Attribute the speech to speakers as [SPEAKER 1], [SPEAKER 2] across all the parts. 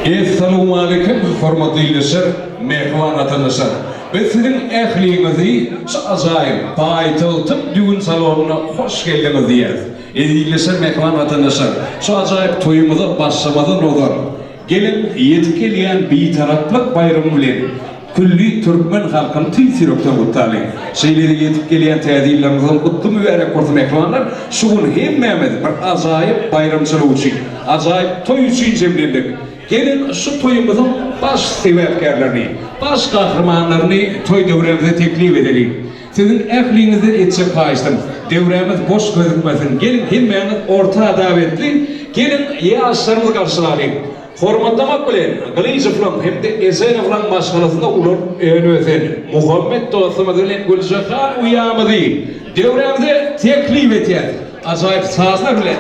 [SPEAKER 1] Essalawmaleýkim hormatly ildeşler, mähriban watandaşlar! Biz siziň ähliňizi şu ajaýyp paýtagtyň düwün salonyna hoş geldiňiz diýýäris. Eziz ildeşler, mähriban watandaşlar, şu ajaýyp toýumyza başlamazdan ozal, geliň, ýetip gelýän Bitaraplyk baýramy bilen külli türkmen halkyny tüýs ýürekden gutlalyň. Şeýle-de ýetip gelýän Täze ýyllarymyzam gutly mübärek bolsun, mähribanlar! Şu gün hemmämiz bir ajaýyp baýramçylyk üçin, ajaýyp toý üçin jemlendik. Geliň, şu toýumyzyň baş sebäpkärlerini, baş gahrymanlaryny toý döwrämize teklip edeliň. Siziň ähliňizden etjek haýyştym, döwrämiz boş gözükmesin, geliň hemmäňiz orta dawetli, geliň ýaşlarymyzy garşylalyň. Hormatlamak bilen, Gylyjowlaň hem-de Esenowlaň maşgalasynda ulalyp önüp-ösen Muhammet dostumyz bilen Güljahan uýamyzy döwrämize teklip etýäs. Ajaýyp sazlar bilen.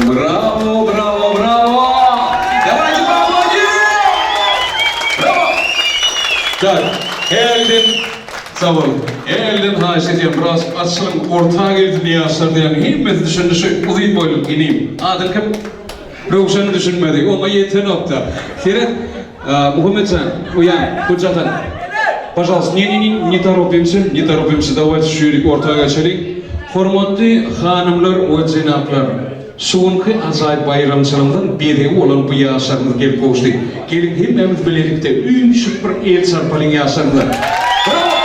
[SPEAKER 1] Brawo brawo brawo Dawajte poaplodiriýem Brawo Tak elden sag boluň elden haýyş edýän biraz açylyň orta gelsin ýaşlar diýen hemmesi düşündi şu uzyn boýly inim adyň kim Röwşen düşünmedi oňa ýetenokda seret Muhammetjan uýam Güljahan Pažalst ne ne ne ne toropimsi ne toropimsi dawayte şu ýerik orta geçeliň Hormatly hanymlar we jenaplar şu günki ajaýyp baýramçylygymyzyň bezegi bolan bu ýaşlarymyz gelip gowuşdy geliň hemmämiz bilelikde üýşüp bir el çarpalyň ýaşlarymyza Brawo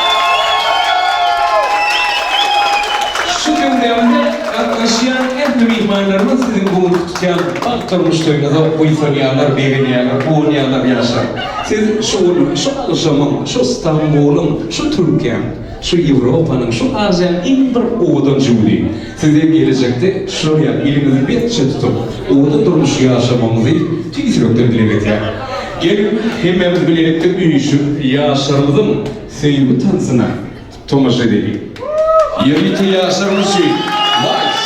[SPEAKER 1] Şu döwrämize gatnaşýan ähli myhmanlarymyz siziň bu günki. tutýan bagt durmuş toýuňyza buýsanýarlar, begenýärler, guwanýarlar ýaşlar. Siz şu gün şu agşamyň, şu Stambulyň, şu Türkiýäň, şu Ýewropanyň, şu Aziýanyň iň bir owadan jübüdi. Size gelejekde şular ýaly eliňizi berkje tutup, owadan durmuş ýaşamagyňyzy tüýs ýürekden dileg edýän. Geliň, hemmämiz bilelikde üýşüp, ýaşlarymyzyň söýgi tansyna tomaşa edeliň. Ýörite ýaşlarymyz üçin wals!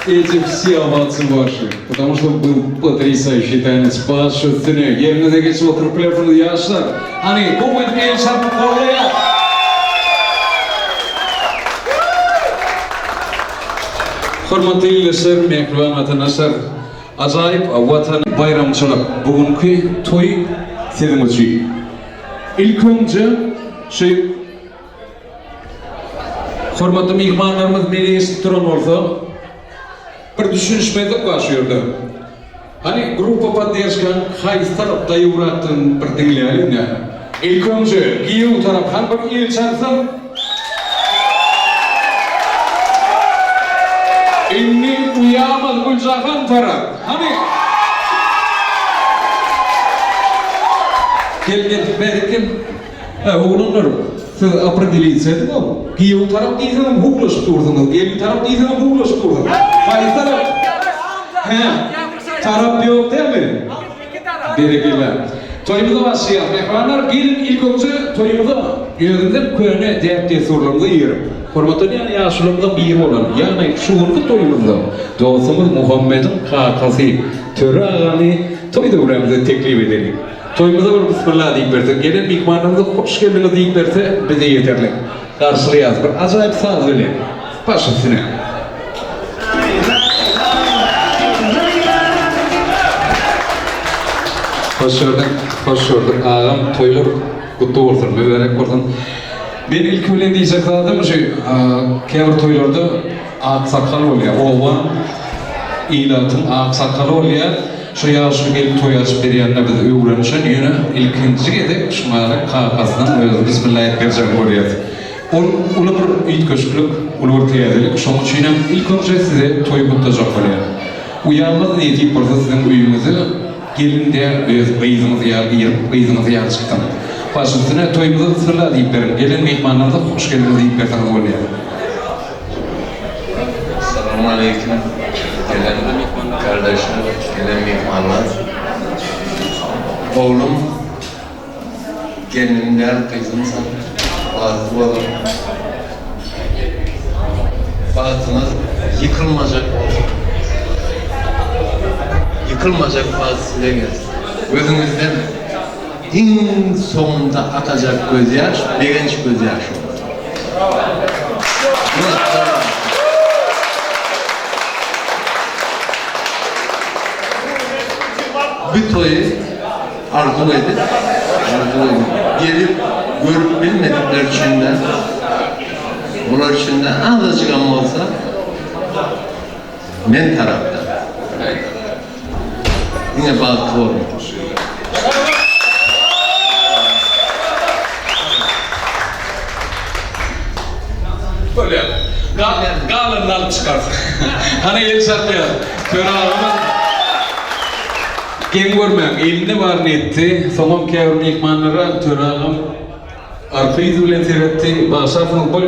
[SPEAKER 1] Эти все овации ваши. Потому что был potrясающий танец. Baş üstüne. Ýeriňize geçip oturyp bilersiňiz ýaşlar. Hany, gowy edip el çarpyp gollaýas. Hormatly ildeşler, mähriban watandaşlar! Ajaýyp Watan baýramçylyk bu günki toý siziň üçin. Ilki öňje şu hormatly myhmanlarymyz meni eşidip duran bolsa, bir düşünişmezlik bar şu ýerde. Hany gruppa podderşkaň haýsy tarapda ýuwratdygyny bir diňläliň-dä. Ilki öňje giýew tarap hany bir el çalsyn. Indi uýamyz Güljahan tarap. Hany. Gel gel bärik gel. Hä oglanlar siz opredelitse ediň-ow. Giýew tarap diýseňem howlaşyp dursuňyz, gelin tarap diýseňem howlaşyp dursuňyz. Haýsy tarap? Hä tarap ýok dälmi? Berekella. Toýumyza başlaýas mähribanlar, geliň ilk öňje toýumyza özümiziň köne däp-dessurlarymyza eýerip, hormatlanýan ýaşularymyzyň biri bolan, ýagny şu günki toýumyzda dostumyz Muhammediň kakasy Töre agany toý döwrämize teklip edeliň. Toýumyza bir bismillah diýip berse, gelen myhmanlarymyza hoş geldiňiz diýip berse bize ýeterlik. Garşylaýas bir ajaýyp saz bilen. Baş üstüne. Hoş gördük, hoş gördük agam, toýlar gutly bolsun, mübärek bolsun. Men ilki bilen diýjek zadym şu, käbir toýlarda aksakgal bolýar, oba ilatyň aksakgaly bolýar. Şu ýaşuly gelip toý açyp berýänine biz öwrenişen, ýöne ilkinji gezek şuňaly kakasynyň özi bismillah edip berjegini görýäs. Ol uly bir üýtgeşiklik, uly bir täzelik, şonuň üçinem ilk önje size toý gutlajak bolýan. Uýamyz nesip bolsa siziň öýüňize gelin däl öz gyzyňyz ýaly girip, gyzyňyz ýaly çyksyn. Baş üstüne toýumyza bismillah diýip beriň, gelen myhmanlaryňyza hoş geldiňiz diýip berseňiz bolýar.
[SPEAKER 2] Salamaleýkim gelen kardeşler, gelen myhmanlar. Oglum Gelnim däl gyzymsaň bagtly boluň. Bagtyňyz ýykylmajak bolsun. Ýykylmajak bagt size gelsin. Gözüňizden iň soňunda akajak gözýaş begenç gözýaşy bolsun. Bu toýy Arzuw edip, arzuw edip, gelip görüp bilmedikler üçin-de, olar üçin-de azajygam bolsa men tarapdan diňe bagtly boluň.
[SPEAKER 1] Bolýar. Galanyny alyp çykarys. Hany el çarpýas. Töre agamyz. Geň görmäň, elinde baryny etdi. Soňam käbir myhmanlara Töre agam arka ýüzi bilen seretdi. Bagyşlarsyňyz, bu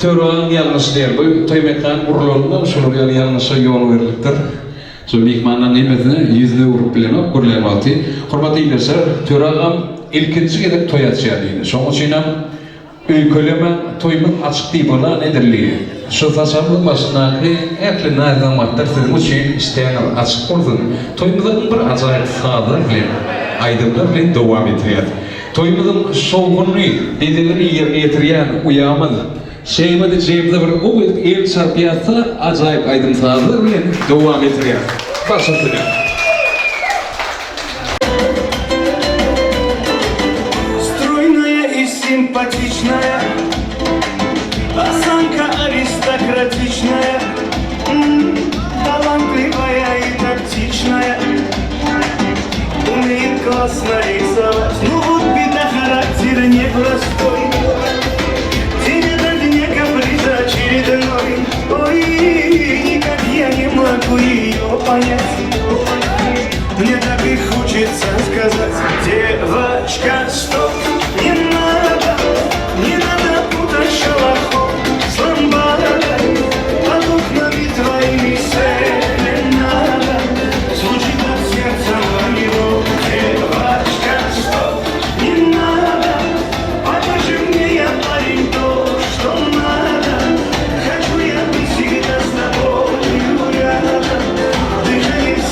[SPEAKER 1] Töre agaň ýalňyşy däl. Bu toý mekan gurlanda şular ýaly ýalňyşa ýol berlipdir. Şo myhmanlaryň hemmesine ýüzüni öwrüp bilenok gürlän wagty. Hormatly ildeşler, Töre agam ilkinji gezek toý açýar diýdi. Şonuň üçinem Öýkeleme, toýumyz açyk diýip yglan edildi. Şu saçagyň başyndaky ähli näz-nygmatlar siziň üçin işdäňiz açyk bolsun. Toýumyzy iň bir ajaýyp sazlar bilen, aýdymlar bilen dowam etdirýäs. Toýumyzyň şowhunly bezegini ýerine ýetirýän uýamyz Şeýmady Jemze bir gowy edip el çarpýarsa ajaýyp aýdym-sazlar bilen dowam etdirýäs. Baş üstüne.
[SPEAKER 3] Stroýnaýa i simpatiçnaýa Osanka aristokratiçnaýa Talantliwaýa i taktiçnaýa Umeýet klassno risować Nu wot beda harakter neprostoý Dень ото дня kapriz oçerednoý Oý, nikak ýa ne mogu eýo ponýat Mne tak i hoçetsa skazat Dewoçka, stop, ne nado, ne nado putat şalohov s lambadoj Pod oknami tvoimi serenada Zvučit od serca moego Dewoçka, stop, ne nado, Pokaži mne, ýa parень to, çto nado Hoçu ýa byt wsegda s toboýu rýadom Dyhaniýem.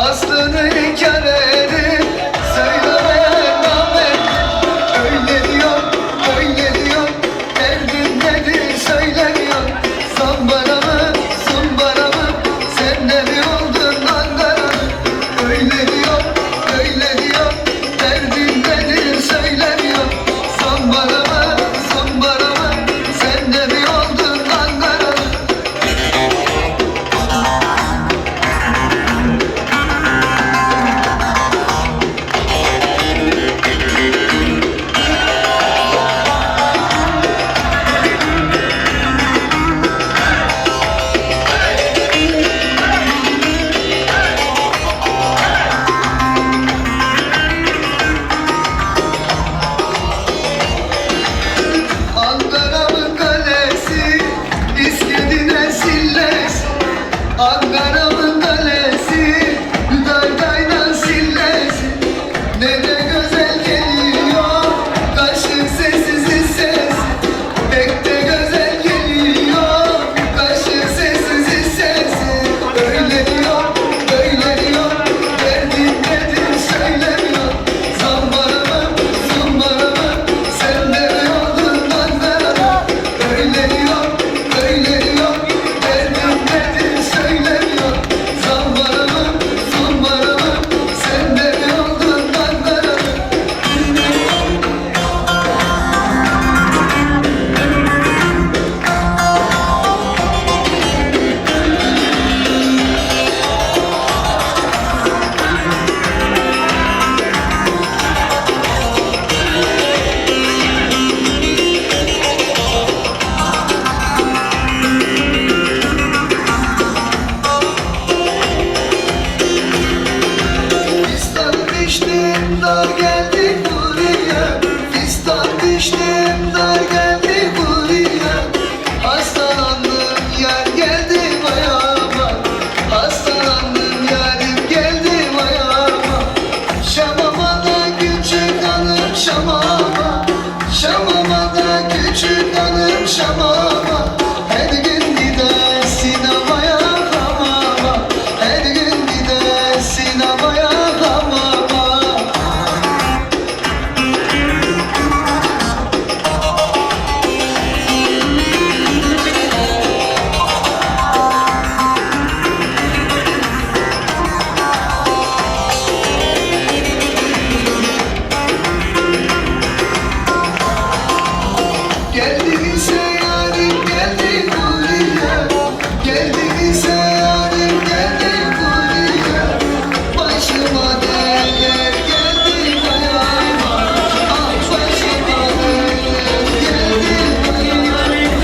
[SPEAKER 4] Aslını inkar edip söylemeyen namerttir. Öyle diyor, öyle diyor, derdin nedir söylemiyor. Zambara mı, zumbara mı, sen de mi oldun Ankara? Öyle diyor, öyle diyor, derdin nedir söylemiyor. Zambara mı, zumbara mı, sen de mi oldun Ankara? Ankara'mın kalesi, İskidine sillesi. Ankara'mın kalesi, Daydayla sillesi. Ne de güzel geliyor, kaşın sessiz sesi. Pek de güzel geliyor, kaşın sessiz sesi. Öyle diyor, öyle diyor, derdin nedir söylemiyor. Zambara mı, zumbara mı, sen de mi oldun Ankara'da? Öyle diyor, öyle diyor, derdin nedir söylemiyor. Zambara mı, zumbara mı, sen de mi oldun Ankara'da? Fistan biçtim dar geldi buraya. Fistan biçtim dar geldi buraya. Hastalandım yar geldi ayağıma. Hastalandım yarim geldi ayağıma. Şamama da küçük hanım şamama. Şamama da küçük hanım şamama. Her gün gider sinemaya hamama. Her gün gider sinemaya hamama. Geldiyse yarim geldi buraya. Geldiyse yarim geldi buraya. Başıma derler geldi ayağıma. Ah başıma derler geldi ayağıma.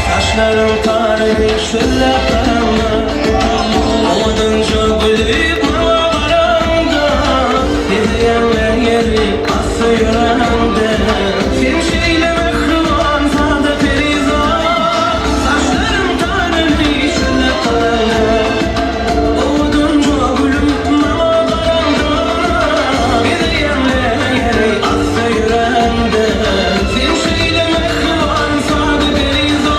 [SPEAKER 5] Saçların tarih şöyle karanda Olmadınca gülüp varanda Dizeyenler yeri asıyoranda Sen şeyle mehriban sade perizat Saçların tarih şöyle karanda Olmadınca gülüp varanda Dizeyenler yeri asıyoranda Sen şeyle mehriban sade perizat.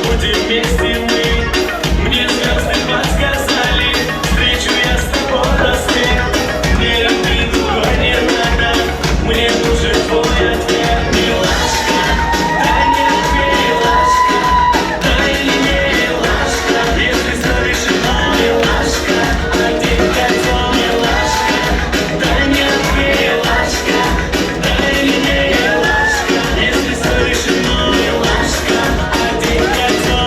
[SPEAKER 5] Будем вместе мы. Мне звезды подсказали, встречу я с тобой рассвет. Мне любви другой не надо, мне нужен твой ответ. Милашка, дай мне милашка, дай или не милашка, если все решена, милашка, одень кольцо, милашка, дай мне милашка, дай или не милашка, если все решено, милашка, одень кольцо.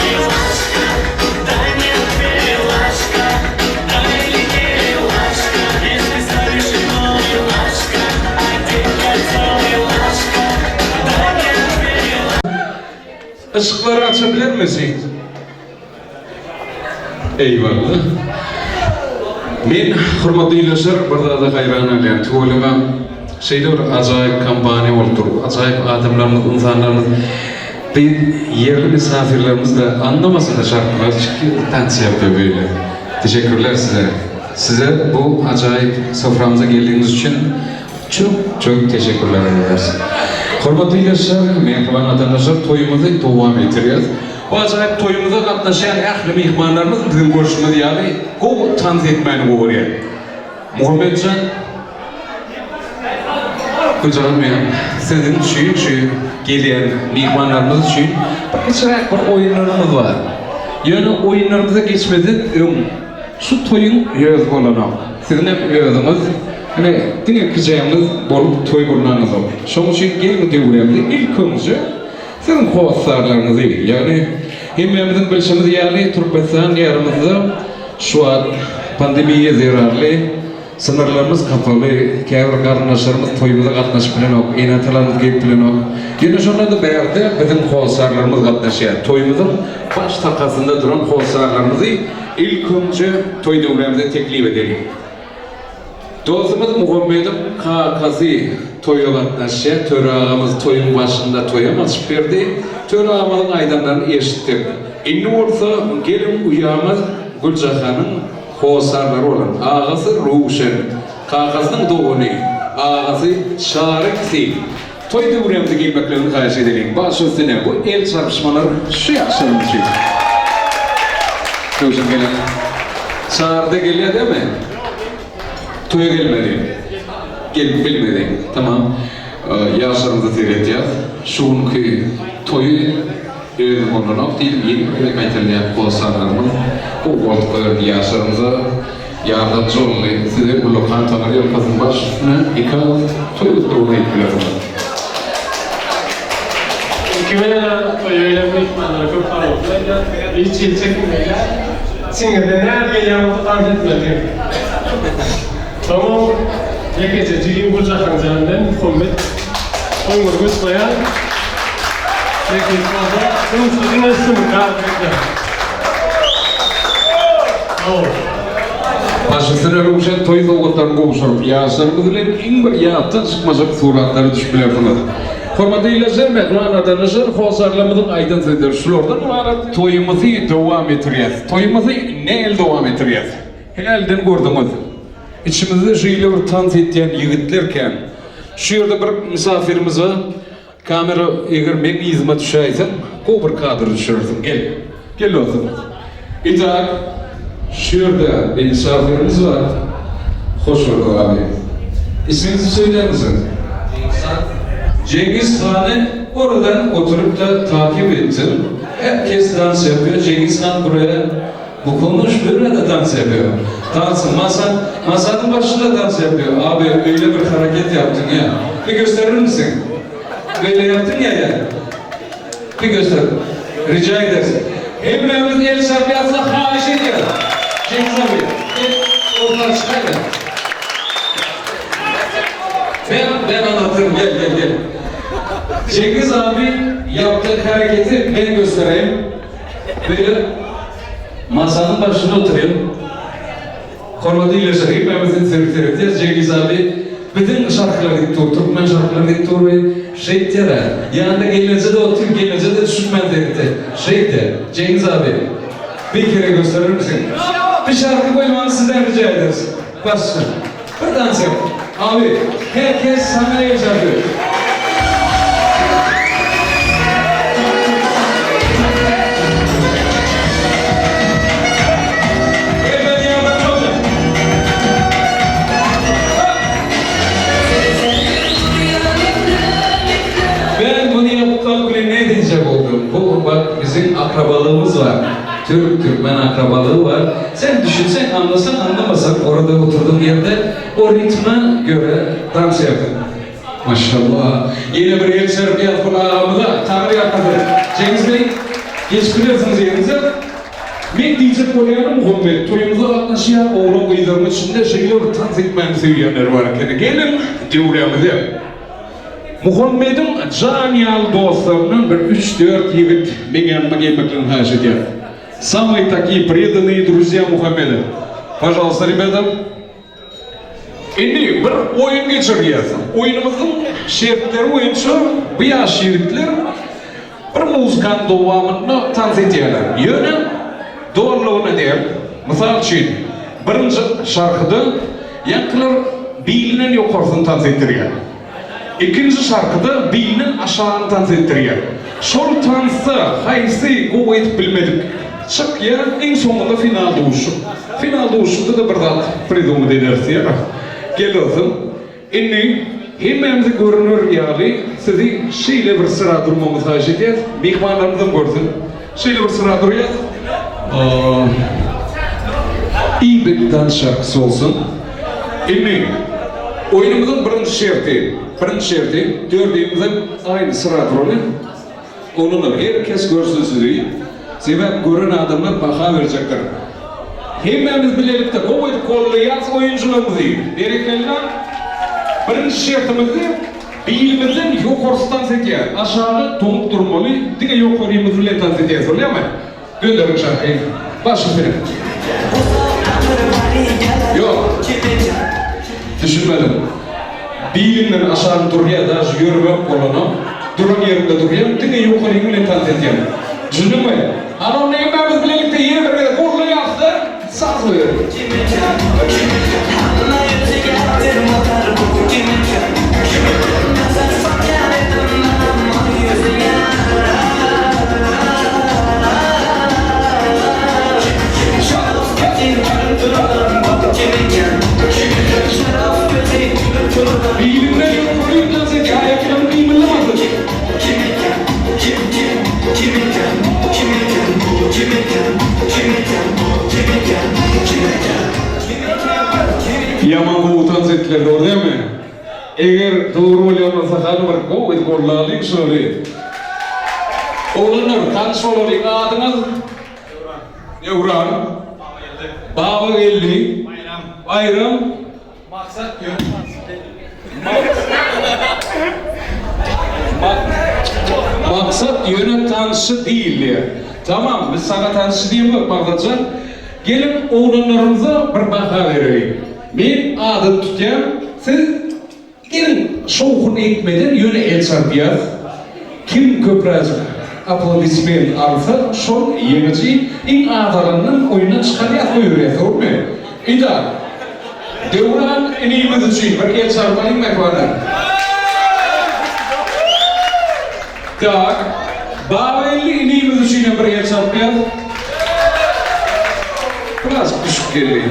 [SPEAKER 5] Милашка, дай мне милашка, дай или не милашка, если все решено, милашка, одень кольцо, милашка, дай мне милашка.
[SPEAKER 1] Yşyklary açabilermisiň? Eýwalla. Men, hormatly ildeşler, bir zada haýran galýan. Tüweleme, şeýle bir ajaýyp kompaniýa bolup dur. Ajaýyp adamlarymyz, ynsanlarymyz. Biz ýerli misafirlerimiz-de anlamasyn-da şarkylary çykýar, tans ýapýar beýle. Teşekkürler size. Size bu ajaýyp soframyza geldigiňiz üçin çok çok teşekkürler edýäris. Hormatly ildeşler, mähriban watandaşlar, toýumyzy dowam etdirýäris. Bu ajaýyp toýumyza gatnaşýan ähli myhmanlarymyz biziň görşümiz ýaly gowy tans etmäni gowy görýär. Muhammetjan Güljahan menem siziň üçin şu gelýän myhmanlarymyz üçin bir kiçiräk bir oýunlarymyz bar. Ýöne oýunlarymyza geçmezden öň Şu toýuň özi bolanok. Siziň hem özüňiz ine diňe kijeňiz bolup toý gurnaňyzok. Şoň üçin geliň döwremde ilk öňje siziň hossarlaryňyzy, ýagny hemmämiziň bilşimiz ýaly Türkmenistan ýarymyzda şu wagt pandemiýa zerarly Synyrlarymyz kapaly, käbir garyndaşlarymyz toýumyza gatnaşyp bilenok, ene-atalarymyz gelip bilenok. Ýöne şonda-da bärde biziň hossarlarymyz gatnaşýar. Toýumyzyň baş sakasynda duran hossarlarymyzy ilk öňje toý döwrämize teklip edeliň. Dostumyz Muhammediň kakasy toýa gatnaşýar. Töre agamyz toýuň başynda toýam açyp berdi. Töre agamyzyň aýdanlaryny eşitdik. Indi bolsa geliň uýamyz Güljahanyň Hossarlary bolan agasy Röwşen, kakasynyň dogany, agasy Çary ikisi toý döwremize gelmeklerini haýyş edeliň. Baş üstüne bu el çarpyşmalar şu ýagşylaryň üçin. Röwşen gelen. Çary-da gelýär dälmi? Toýa gelmedi. Gelip bilmedi. Tamam. Ýaşlarymyza seredýäs. Şu günki toýy Özi bolanok diýdim ýene bir gezek gaýtalýan hossarlarymyz gowy goltgy berdi ýaşlarymyza ýardamçy boldy size ullakan taňry ýalkasyn baş üstüne ikaňyz toý gutlagyny aýdyp bilersiňiz.
[SPEAKER 6] Ilki bilen toýa gelen myhmanlara köp sag bolsun aýdýan. Hiç hili çekinmeýär. Içiňizden näme gelýän bolsa tans etmeli. Soňam ýekeje jigim Güljahan jan bilen Muhammet toýuňyzy gutlaýan. Nesip bolsa duşuşyň diňe üstünlik arzuw edýän. Sag boluň.
[SPEAKER 1] Baş üstüne Röwşen toý sowgatlaryny gowşuryp, ýaşlarymyz bilen iň bir ýatdan çykmajak suratlara düşüp bilersiňiz. Hormatly ildeşler, mähriban watandaşlar, hossarlarymyzyň aýdan sözleri şulardan ybarat, toýumyzy dowam etdirýäs. Toýumyzy nähili dowam etdirýäs? Hälden gördüňiz. Içimizde şeýle bir tans etýän ýigitler kän. Şu ýerde bir mysafirimiz bar. Kamera eger meň yzyma düşäýseň, gowy bir kadr düşürersiň. Gel. Gel dostum. Itak, şu ýerde bir mysafirimiz bar. Hoş gördük abi. Ismiňizi söýlär misiňiz?
[SPEAKER 2] Cengiz han.
[SPEAKER 1] Cengiz hany oradan oturyp da takip etdim. Herkes dans yapıyor. Cengiz han buraya. Bu konuş böyle de dans yapıyor. Dans, masa, masanın başında dans yapıyor. Abi öyle bir hareket yaptın ya. Bir gösterir misin? Böyle yaptın ya ya. Bir göster. Rica edersin. Hepimiz el şarkıyatsa haş ediyor. Cengiz abi. Gel oradan çıkar ya. Ben, ben anlatırım. Gel gel gel. Cengiz abi yaptığı hareketi ben göstereyim. Böyle masanın başında oturuyor. Hormatly ildeşler, hemmämiziň serip-serip Cengiz abi biziň şarkylary diýip dur, türkmen şarkylary diýip dur we şeýtýär-ä. Ýanynda gelneje-de otyr, gelneje-de düşünmän seretdi. Şeýtýär. Cengiz abi, bir kere gösterir misin? Bir şarky goýmagyny sizden rica ederis. Başla. Bir dans ýap. Abi, herkes saňa el çarpýar. Gel ben ýardamçy boljak. Ben bunu yapmak bilen ne diýjek boldum? Bu bak bizim akrabalygymyz bar. Türk, türkmen akrabalygy bar. Sen düşünsen, anlasan, anlamasan orada oturduğun ýerde o ritme göre dans ýapyn. Maşallah. Ýene bir el çarpýas bu agamyza. Taňry ýalkasyn. Cengiz Bey, geçip bilersiňiz ýeriňize. Men diýjek bolýanym Muhammet, toýumyza gatnaşýan oglan-gyzlaryň içinde şeýle bir tans etmäni söýýänler bar ekeni. Geliň, döwrämize. Muhammediň jan ýaly dostlaryndan bir üç-dört ýigit meň ýanyma gelmeklerini haýyş edýän. Samые такие преданные друзья Muhammeda. Pažalsta, rebýata. Indi bir oýun geçirýäs. Oýnumyzyň şertleri boýunça bu ýaş ýigitler bir muzykanyň dowamynda tans edýärler. Ýöne dolulygyna däl. Mysal üçin, birinji şarhyda ýaňkylar bilinden ýokarsyny tans etdirýär. Ikinji şarkyda bilinden aşagyny tans etdirýär. Şol tansda haýsy gowy edip bilmedik çykýar, iň soňunda final duşuşyk. Final duşuşykda-da bir zat pridumyt ederis diýýär. Gel dostum, indi hemmämize görüner ýaly sizi şeýle bir syra durmagyňyzy haýyş edýäs. Myhmanlarymyzam görsün. Şeýle bir syra durýas. Iýdik dans şarkysy bolsun. Indi oýnumyzyň birinji şerti, birinji şerti, dördimizem aýny syra duraly. Oglanlar her kes görsün sizi. Sebäp gören adamlar baha berjekdir. Hemmämiz bilelikde gowy edip gollaýas oýunçylarymyzy. Berekella. Birinji şertimizde Bilimizden ýokarsy tans edýär, aşagy doňup durmaly, diňe ýokarymyz bilen tans edýäs bolýamy? Gönderiň şarky. Baş üstüne. Ýok. Düşünmedim. Biliňden aşagy durýa daž ýörmek bolanok. Duran ýeriňde durýaň, diňe ýokaryň bilen tans edýäň. Düşündiňmi? Hany onda hemmämiz bilelikde ýene bir gezek gollaýasda saz goýaly. Bilinden ýokaryň dans edýär, aýaklaryň gymyldamasyn. Ýaman gowy tans etdiler dogry dälmi? Eger dogry bolýan bolsa hany bir gowy edip gollalyň şulary. Oglanlar tanyş bolalyň adyňyz? Döwran. Babageldi. Baýram. Baýram.
[SPEAKER 7] Maksat ýöne tansyp geldi.
[SPEAKER 1] Maksat ýöne tanşy diýil diýýär. Tamam, biz saňa tanşy diýemok Maksatjan. Geliň oglanlarymyza bir baha bereliň. Men adyny tutýan, siz Geliň, şowhun etmeden ýöne el çarpýas. Kim köpräjik aplodisment alsa, şol ýeňiji, iň az alandan oýundan çykarýas goýberýäs, dogrumy? Ida, Döwran inimiz üçin bir el çarpalyň mähribanlar. Tak, Babelli inimiz üçin hem bir el çarpýas. Birazjyk düşük geldi.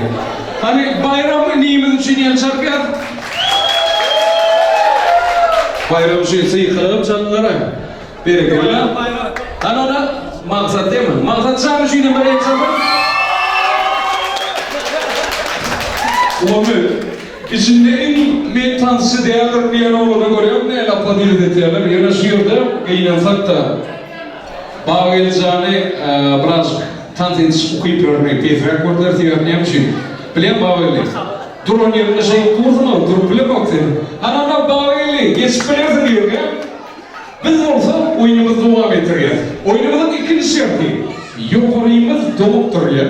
[SPEAKER 1] Hany, Baýram inimiz üçin el çarpýas. Baýram üçin syýkylygym çalyndara. Berekella. Hany onda Maksat demi? Maksat jan üçin hem bir el çarpyň. Muhammet, içinde iň men tansçy däldirin diýen oglany görýäň näle aplodiriz etýärler, ýöne şu ýerde gynansak-da Babageljany birazjyk tans ediş ukyplaryny pesräk gördüler, sebäbi näme üçin? Bilýäňmi Babageldi? Duran ýeriňde şeýdip dursuň-ow, durup bilemok sen. Hana-na Babageldi, geçip bilersiň diýerkä, biz bolsa oýnumyzy dowam etdirýäs. Oýnumyzyň ikinji şerti, ýokarymyz doňup durýar.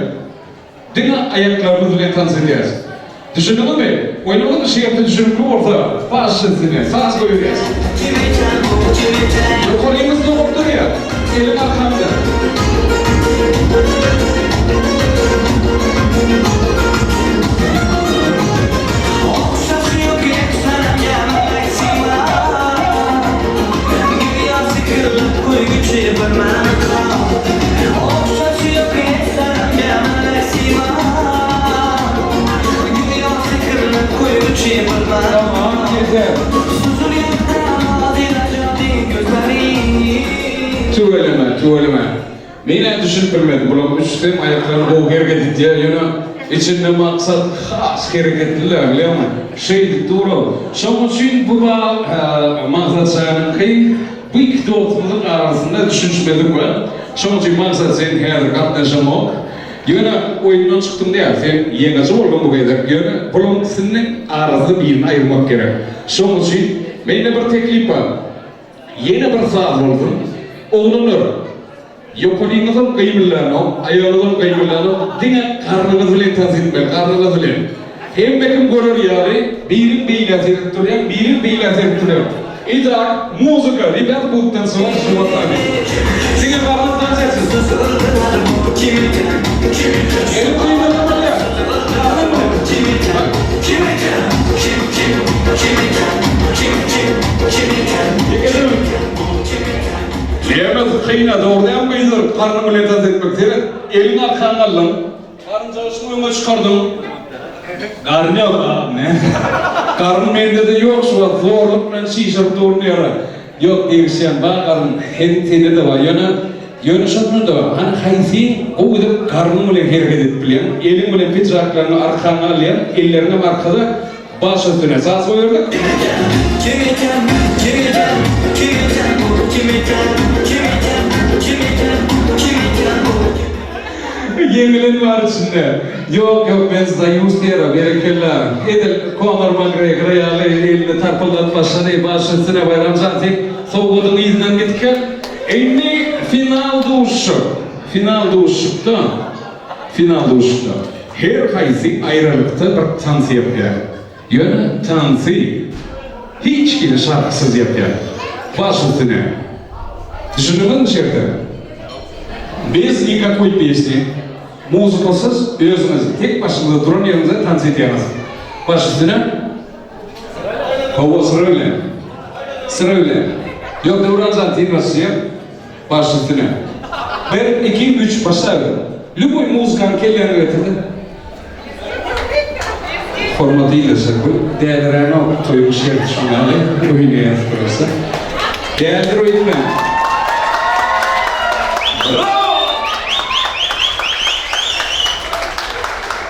[SPEAKER 1] Diňe aýaklarymyz bilen tans edýäris. Düşündiňizmi? Oýnumyzyň şerti düşünikli bolsa, baş üstüne, saz goýberýäs. Ýokarymyz doňup durýar. Eliň arkaňda. Tamam, yeter. Tüweleme, tüweleme. Men-ä düşünip bilmedim, bulaň üçüsem aýaklaryny gowy hereket edýär, ýöne içinde maksat has hereketli-le, bilýäňmi? Şeýdip dur-ow. Şonuň üçin bu bal Maksatjanyňky bu iki dostumyzyň arasynda düşünişmezlik bar. Şonuň üçin Maksat sen häzir gatnaşaňok. Ýöne oýundan çykdym däl, sen ýeňiji bolduň bu gezek, ýöne bulaň ikisiniň arasynda birini aýyrmak gerek. Şonuň üçin mende bir teklip bar. Ýene bir saz bolsun. Oglanlar, ýokaryňyzam gymyldanok, aýagyňyzam gymyldanok, diňe garnyňyz bilen tans etmeli, garnyňyz bilen. Hemme kim görer ýaly, biriň beýlä seredip durýaň, biriň beýlä seredip durýaň. Итак, музыка, ребята будут танцевать животами. Diňe garnyň tans etsin. Gelip gymyldamalýar. Garnyň bilen. Näme kyna dogry dälmi gyzlar garnyň bilen tans etmek seret eliňi arkaňa aldyň garynjagaşyňy öňe çykardyň garyn ýok ne garyn mendede ýok şu wagt zorluk bilen çişirip durun ýara ýok degişýän bar garyn sende-de bar ýöne ýöne şonda-da hany haýsy gowy edip garnyň bilen hereket edip bilýäň eliň bilen pidžaklaryňy arkaňa alýaň elleriňem arkada Baş üstüne saz goýardyk.
[SPEAKER 5] Kim eken, kim eken, kim eken bu, kim eken, kim eken, kim eken, kim eken bu.
[SPEAKER 1] Ýeňilen bar içinde. Ýok ýok men sdayus diýerin berekella. Edil Konor Makgregor ýaly elini tarpyldadyp başlady. Baş üstüne Baýramjan sen sowgadyň yzyndan gitgin. Indi final duşuşyk. Final duşuşykda final duşuşykda. Her haýsy aýralykda bir tans ýapýar. Ýöne tansy hiç hili şarkysyz ýapýar. Baş üstüne. Düşündiňizmi şerte? Bez nikakoý pesni. Muzykasyz özüňiz tek başyňyza duran ýeriňizde tans edýäňiz. Baş üstüne. Hawa syra bilen. Syra bilen. Ýok Döwranjan sen başlaýaň. Baş üstüne. Bir, iki, üç, başlaber. Lýuboý muzykany kelläňe getirde. Hormatly ildeşler, bu däliräňok toýuň şerti şuň ýaly, oýnaýas prosta. Dälidir öýtmäň. Brawo!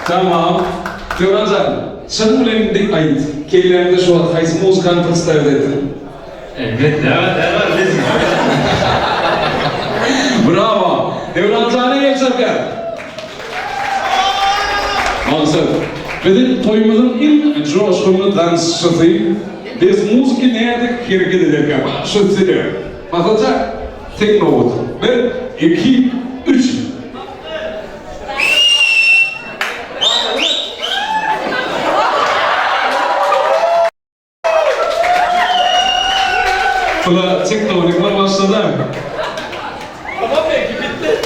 [SPEAKER 1] Tamam. Döwran jan, çynyň bilen indi aýt, kelläňde şu wagt haýsy muzykany predstawit etdiň? Bravo! Döwran jana gel çapýar. Maksat, biziň toýumyzyň iň joşgunly dansçysy bez muzyki nädip hereket ederkä? Şu size. Maksatjan, seň nobatyň. Bir, iki, üç. Bula tektonikler başlady.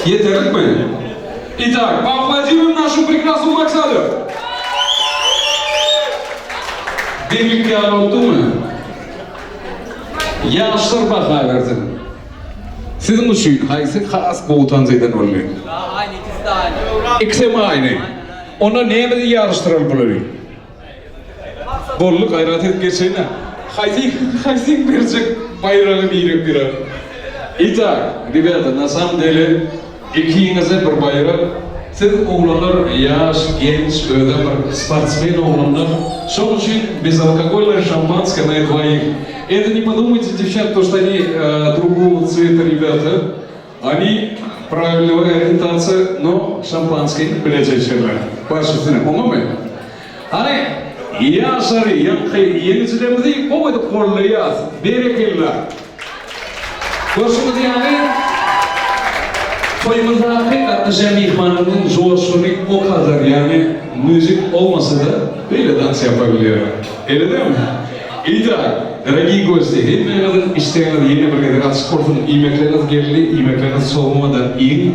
[SPEAKER 1] Ýeterlikmi? Итак, поаплодируем нашу прекрасную Максаду. Deňlik ýaly boldumy? Ýaşlar baha bersin. Siziň üçin haýsy has gowy tans eden boldy?
[SPEAKER 7] Aýny, ikisi-de aýny.
[SPEAKER 1] Ikisem aýny. Onda nämede ýaryşdyraly bulary? Boldy gaýrat edip geçeýinä. Haýsy haýsyň berjek baýragy birek birek. Itak, rебята, na samom dele ikiňize bir baýrak. Siz oglanlar ýaş, genç, özem bir sportsmen oglanlar. Şoň üçin bezalkogolnoe şampanskoe na dvoih. Endi ne podumajte devçat, to što oni drugogo cweta rebята. Oni pravilnogo orientatsiýa, no şampanskiý bileje içerler. Baş üstüne, oňamy? Hany, ýaşlary, ýaňky ýeňijilerimizi gowy edip gollaýas. Berekella! Görşüňiz ýaly, toýumyzdaky gatnaşýan myhmanlarymyzyň joşguny o kadar, ýagny müzik bolmasa-da beýle tans ýapabilýärler. Eýle dälmi? Itak, dorogiý gosti, hemmäňiziň işdäňiz ýene bir gezek açyk bolsun, iýmekleriňiz geldi, iýmekleriňizi sowmadan iýiň.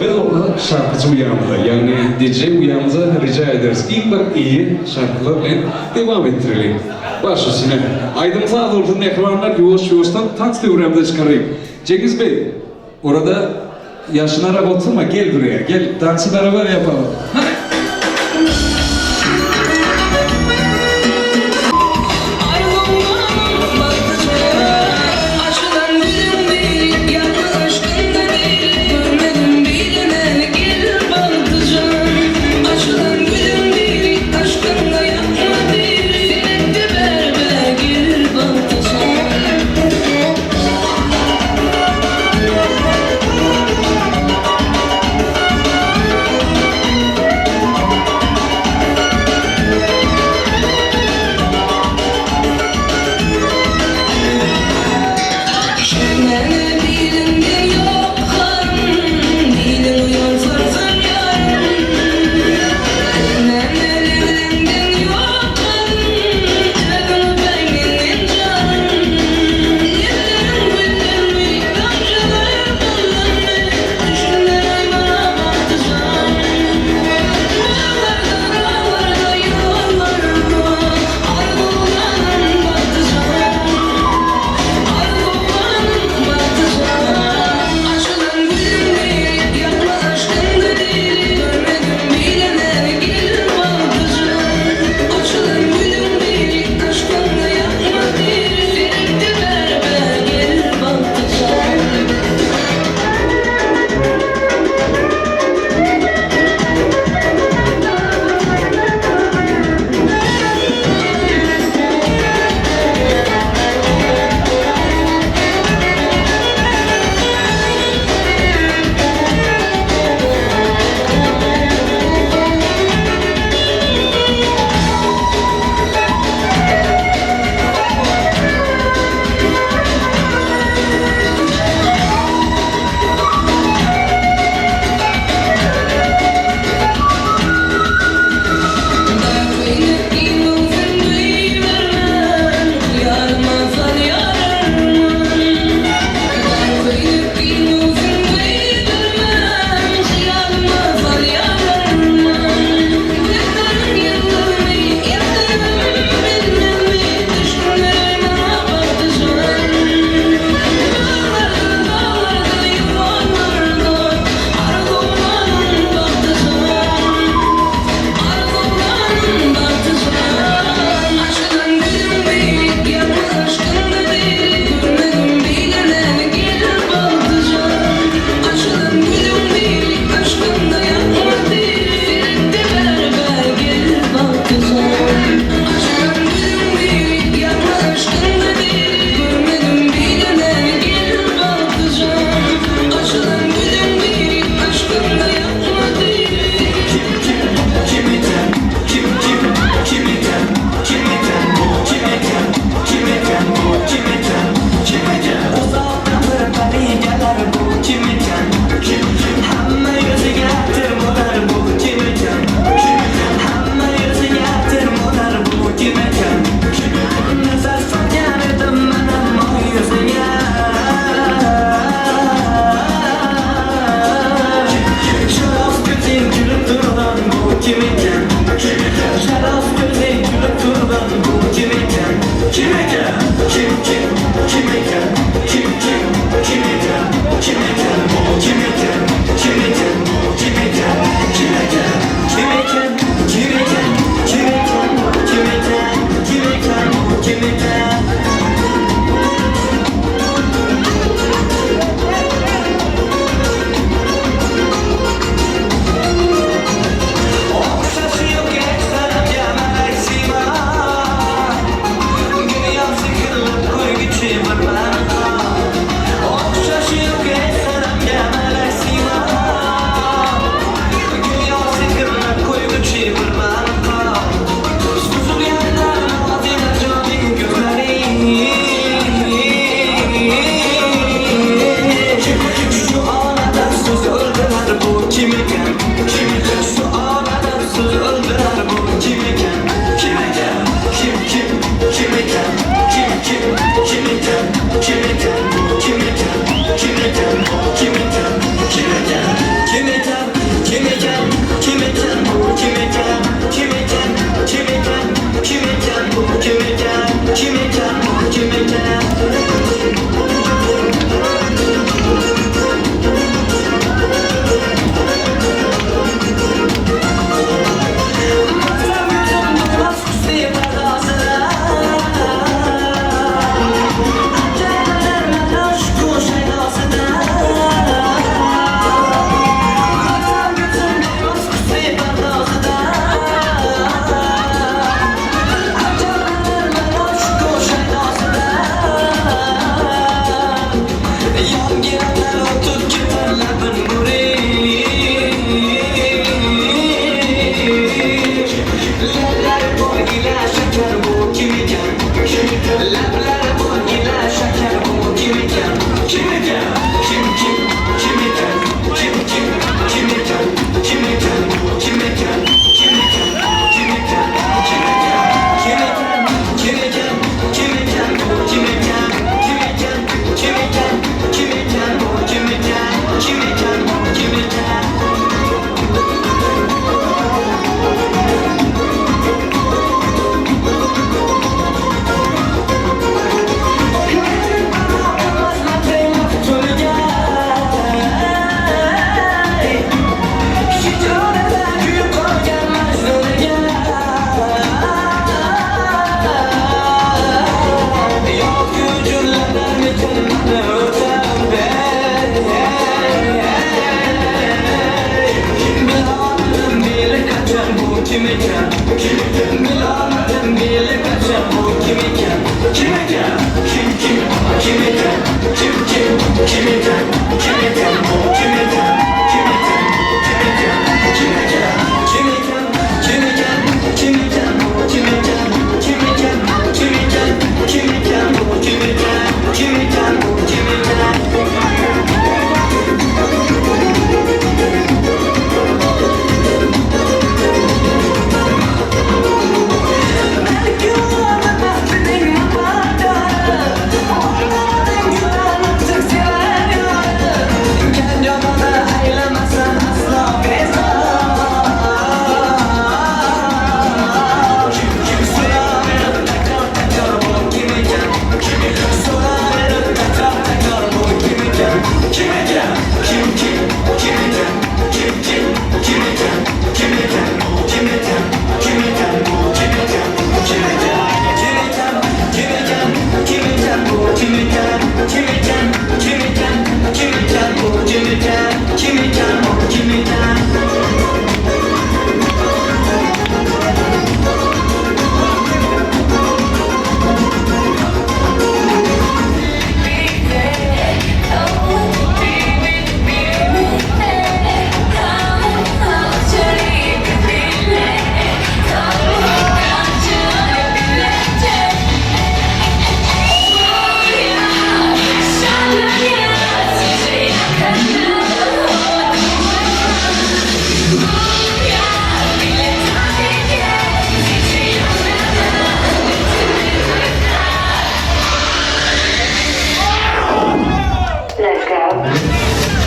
[SPEAKER 1] Biz bolsa şarpyjy uýamyza, ýagny DJ uýamyza rija ederis, iň bir eýi şarpylar bilen dewam etdireliň. Baş üstüne. Aýdym-saz bolsun mähribanlar, ýuwaş-ýuwaşdan tans döwrämize çykaryň. Cengiz beý, orada ýaşynarak oturma, gel buraya, gel, tansy beraber ýapalym. Hany!
[SPEAKER 5] kim eken Kim eken Bilemedim bile kaçan bu kim eken Kim eken Kim kim Kim eken Kim kim Kim eken Kim eken bu kim eken Kim eken Kim eken Kim eken Kim eken Kim eken Kim eken bu kim eken Kim eken Kim eken Kim eken bu kim eken Kim eken bu kim eken Belki olanı bahtının matarı Onların güven artık sever yarı Gel yamanı eylemesen asla bezar Kim kim sorar tekrar tekrar bu kim iken Kim iken sorar tekrar tekrar bu kim iken Kim iken kim kim kim iken Kim kim kim iken Kim iken bu kim iken Kim iken bu kim iken Kim iken kim iken kim iken Kim iken bu kim iken Kim iken kim iken Kim iken bu kim iken Kim iken bu kim iken
[SPEAKER 8] Let's go. Let's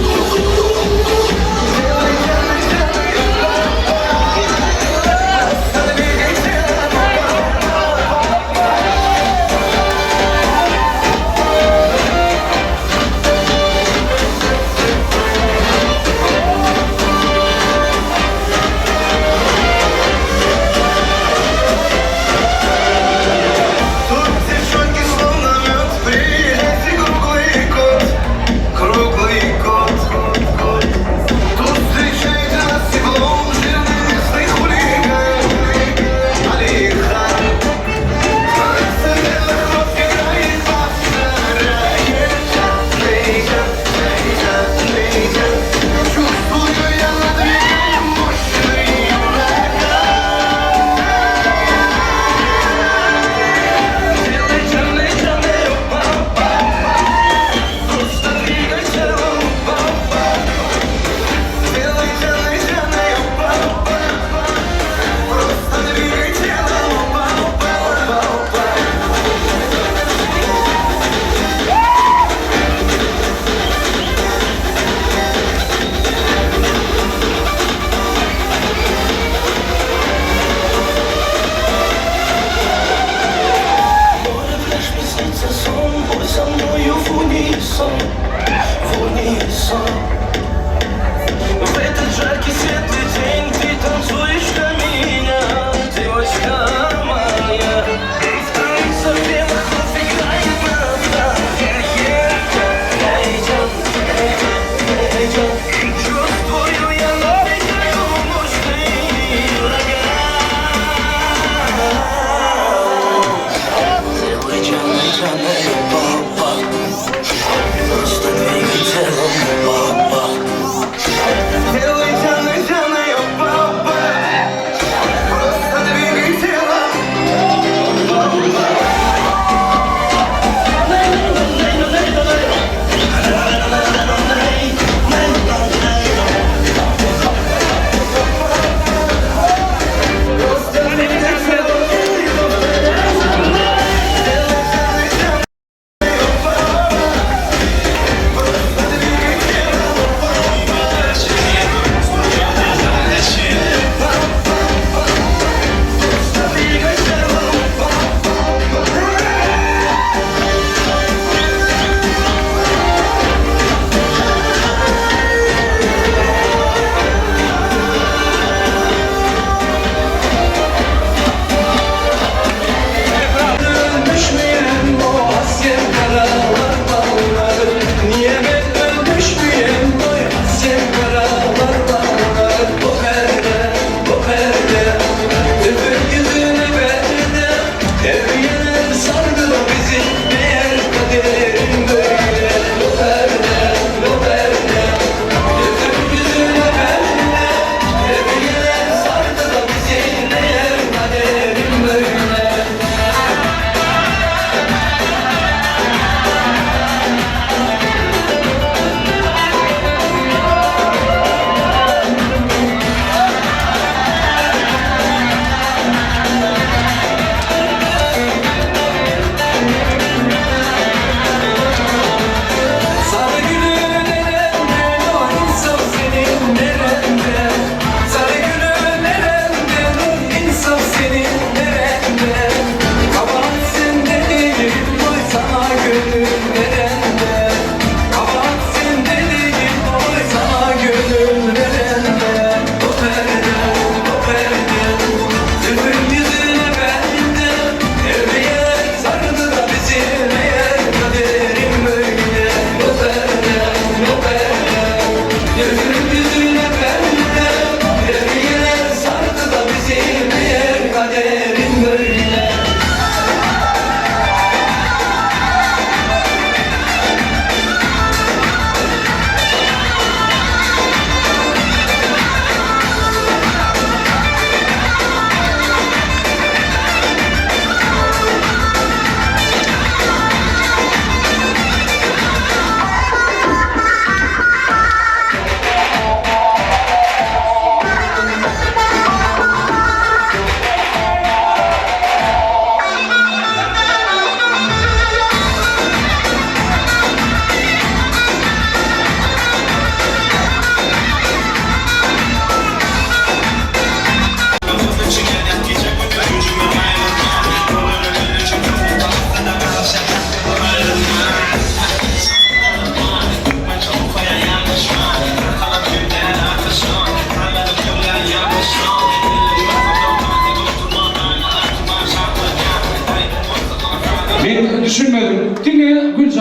[SPEAKER 8] go.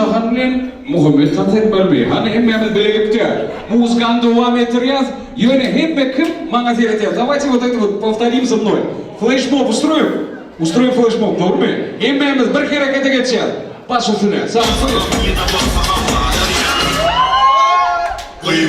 [SPEAKER 1] Güljahan bilen Muhammet tans etmelimi? Hany hemmämiz bilelikde muzykany dowam etdirýäs. Ýöne hemme kim maňa seredýär. Dawayte вот это вот powtorim za mnoý. Fleşmob ustroýim. Ustroýim fleşmob dogrymy? Hemmämiz bir herekete geçýäs. Baş üstüne. Sag Hany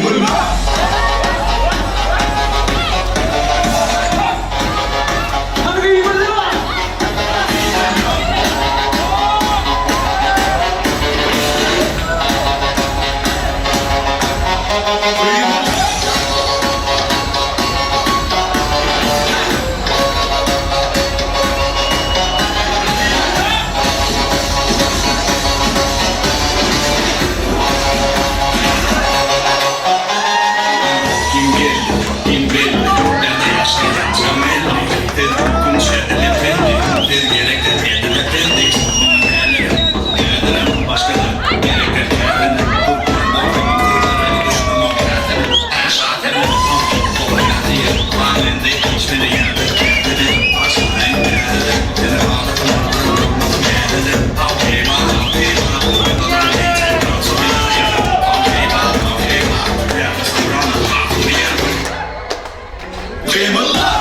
[SPEAKER 1] gyýmylla!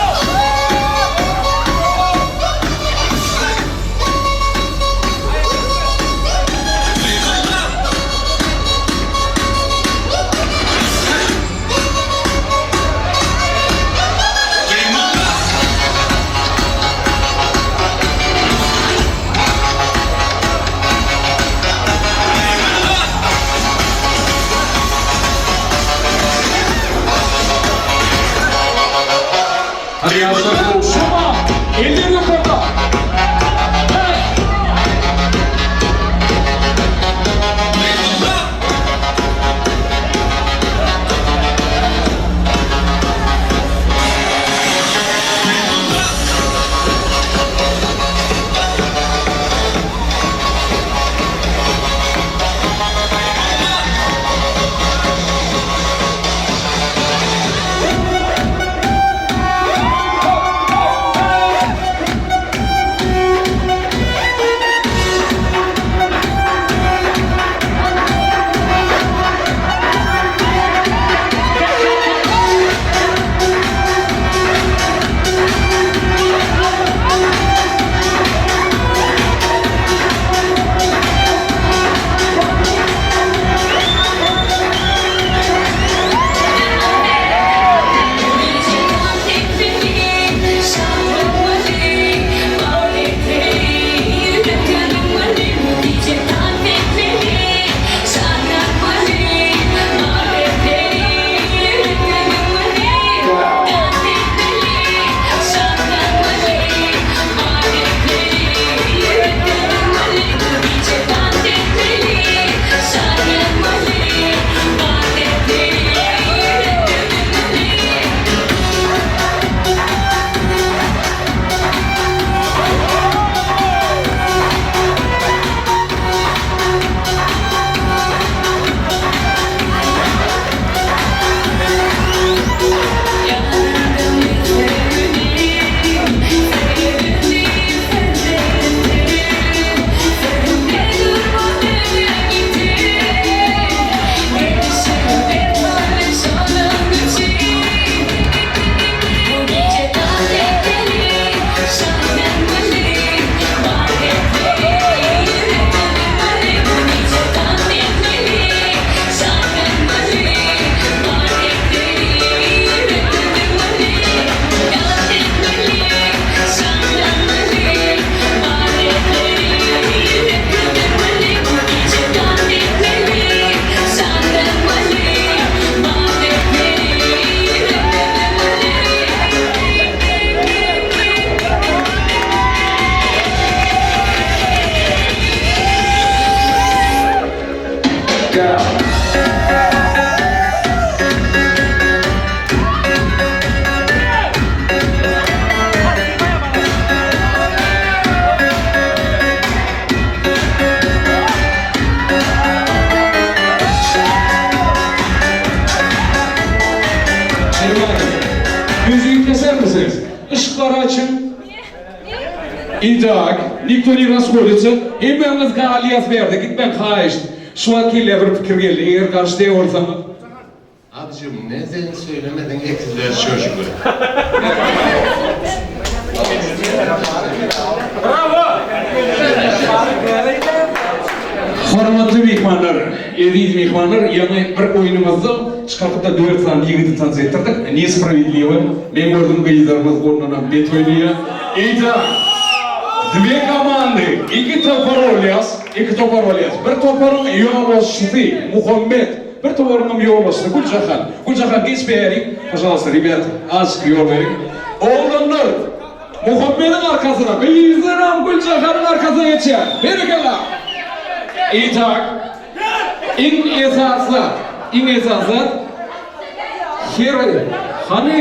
[SPEAKER 1] Hadi ýaşlar şuma eller ýokarda. Müziği keser misiniz? Işıkları açın. Itak, nikto ne rashoditsa, hemmäňiz galýas bärde, gitmäň haýyşt. Şu wagt kellä bir pikir geldi, eger garşy däl bolsaňyz.
[SPEAKER 2] Abjym ne sen söylemediň ekizler çocugy.
[SPEAKER 1] Hormatly myhmanlar, eziz myhmanlar, ýaňy bir oýnumyzda çykardyk-da dört sany ýigidi tans etdirdik. Nespravedliwo. Men gördüm gyzlarymyz ondanam bet oýnaýar. Eýta, dwe komandy, iki topar bolýas, iki topar bolýas. Bir toparyň ýolbaşçysy Muhammet, bir toparyňam ýolbaşçysy Güljahan. Güljahan geç bärik, pažalsta, rebýat, azjyk ýol beriň. Oglanlar Muhammediň arkasyna, gyzlaram Güljahanyň arkasyna geçýär. Berekella! Itak, iň esasy zat, iň esasy zat, her, hany,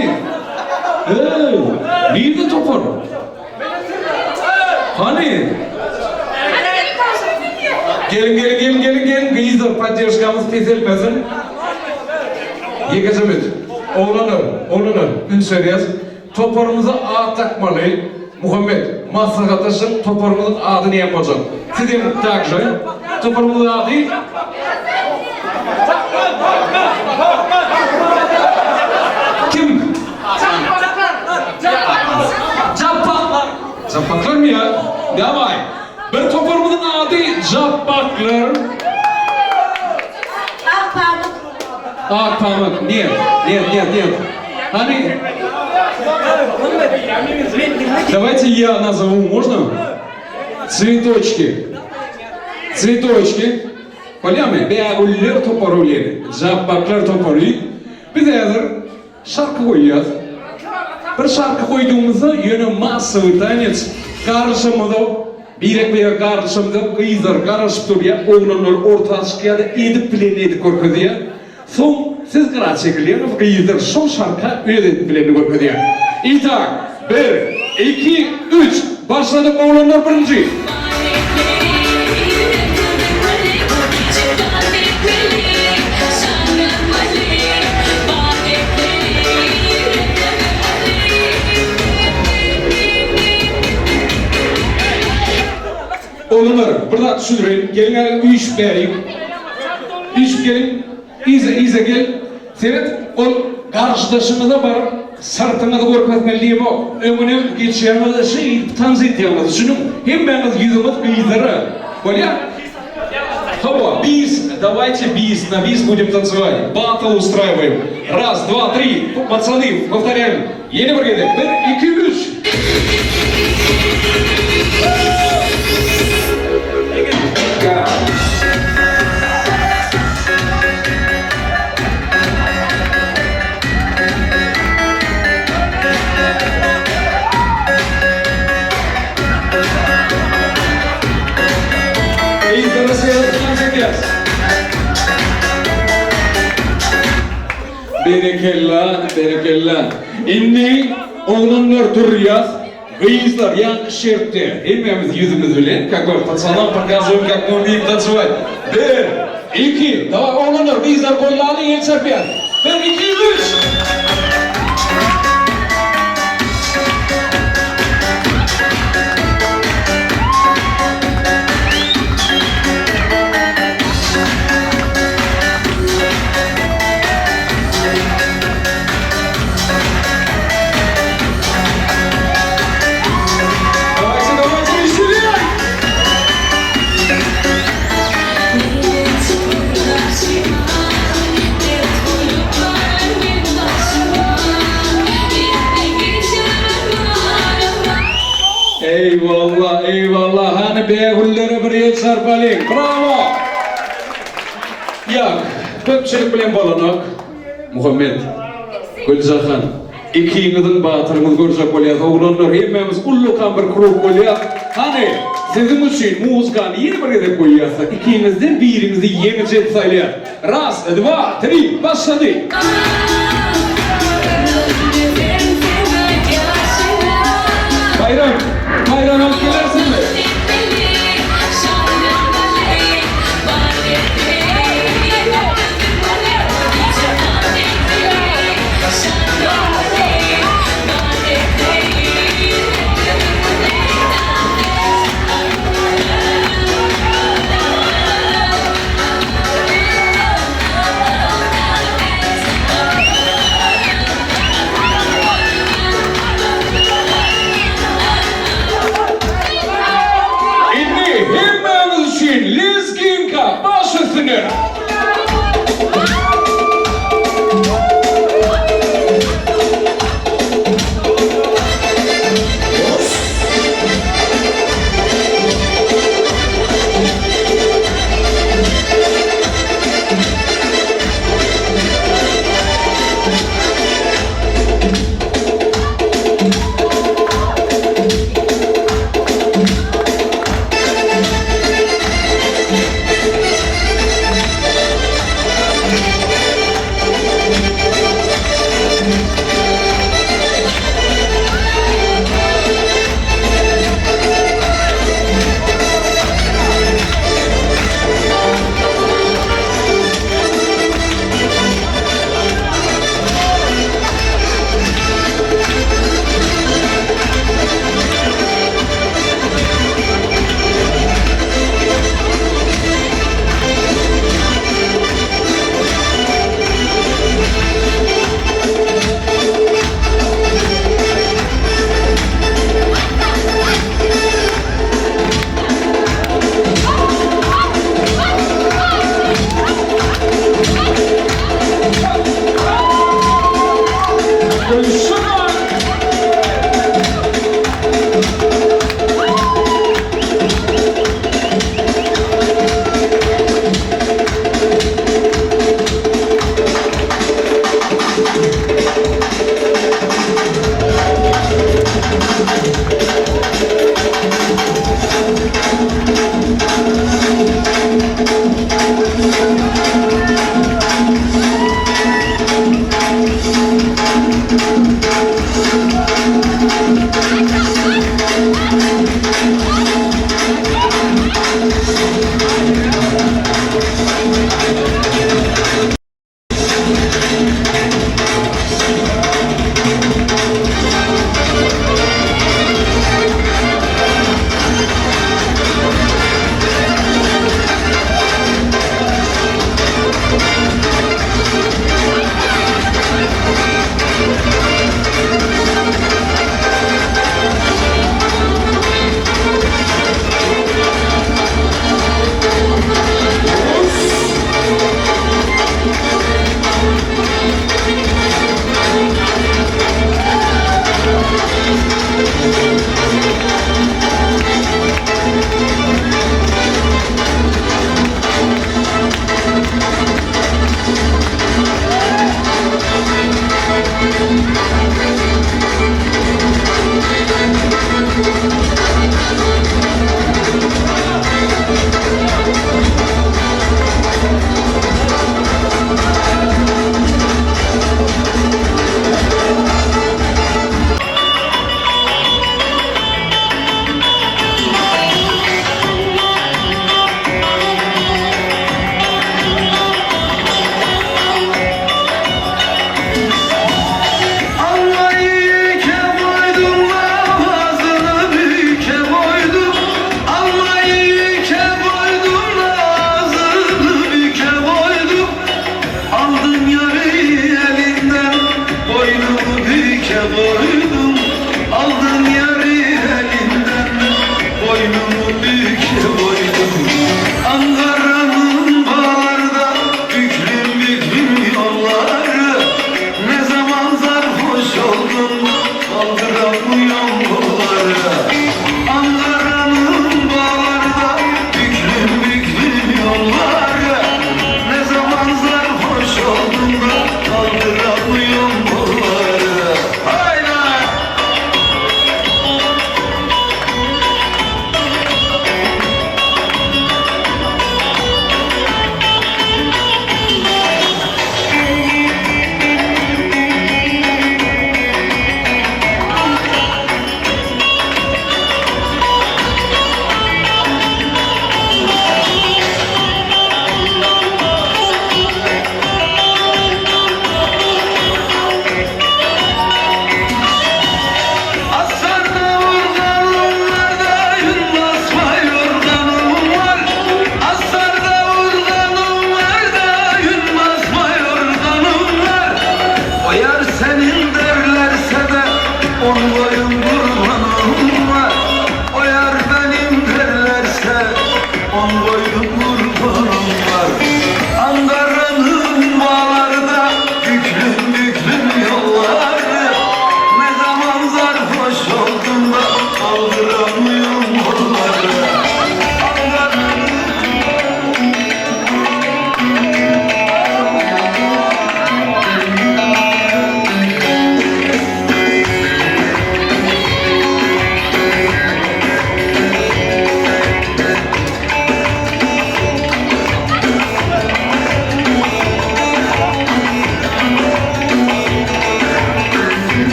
[SPEAKER 1] eý, nirde topar? Hany? Geliň, geliň, geliň, geliň, geliň, gyzlar, podderžkamyz peselmesin. Ýekeje minut. Oglanlar, oglanlar, üns berýäs. Toparymyza at dakmaly. Muhammet, maslahatlaşyň, toparymyzyň ady näme boljak? Sizem также. Toparymyzyň ady? Kim? Japbaklar. Japbaklarmy ýa? Daway. Bir toparymyzyň ady Japbaklar.
[SPEAKER 9] Ak pamyk.
[SPEAKER 1] Ak pamyk. Нет, нет, нет, нет. Hany? Давайте я назову, можно? Цветочки. Цветочки. Bolýamy? Bägüller topary bilen Japbaklar topary. Biz häzir şarky goýýas. Bir şarky goýdugymyzda ýöne massowy tanec garyşamyzok. Birek-birek garyşamyzok. Gyzlar garaşyp durýar, oglanlar orta çykýar-da edip bilenini edip görkezýär. Soň siz gyra çekilýäňiz, gyzlar şol şarka öz edip bilenini görkezýär. Itak, bir, iki, üç, başladyk oglanlar birinji. Oglanlar, bir zat düşündireýin, geliň-ä üýşüp bärik. Üýşüp geliň. Yza, yza gel. Seret, ol garşydaşyňyza baryp, syrtyňyzy görkezmeli diýemok. Öňüne geçýäňiz, şeýdip tans edýäňiz. Düşüniň, hemmäňiz ýüzüňiz gyzara. Bolýa? Hawa, bis, dawajte bis na bis budem tansować. Battle ustraýwaýym. Raz, dwa, tri, patsany, powtarýaýym. Ýene bir gezek. Bir, iki, üç. Gyzlara şeýle tans edýäs. Berekella, berekella. Indi oglanlar durýas, gyzlar ýaňky şertde hemmämiz ýüzümiz bilen, как бы пацанам показываем, как мы умеем танцевать. Bir, iki, daway oglanlar, gyzlar goýlaly, el çarpýas. Bir, iki, üç! Dawajte, dawajte, weseleý! Eýwalla, eýwalla, hany bägüllere bir el çarpalyň! Brawo! Ýok, köpçülik bilen bolanok. Muhammet, Güljahan, ikiňiziň batyryňyzy görjek bolýas, oglanlar, hemmämiz ullakan bir krug bolýas. Hany, siziň üçin muzykany ýene bir gezek goýýas-da, ikiňizden biriňizi ýeňiji edip saýlaýas. Raz, dwa, tri, başlady! Baýram, baýrak alyp gelersiňmi?
[SPEAKER 3] Aldın yarı elinden Boynumu büke koydum Aldın yarı elinden Boynumu büke koydum Ankara'nın bağlarda Büklüm büklüm yolları Ne zaman sarhoş oldum Kaldıramıyorum kolları Ankara'nın bağlarda Büklüm büklüm yolları Ne zaman sarhoş oldum da Kaldıramıyorum kolları Hayda!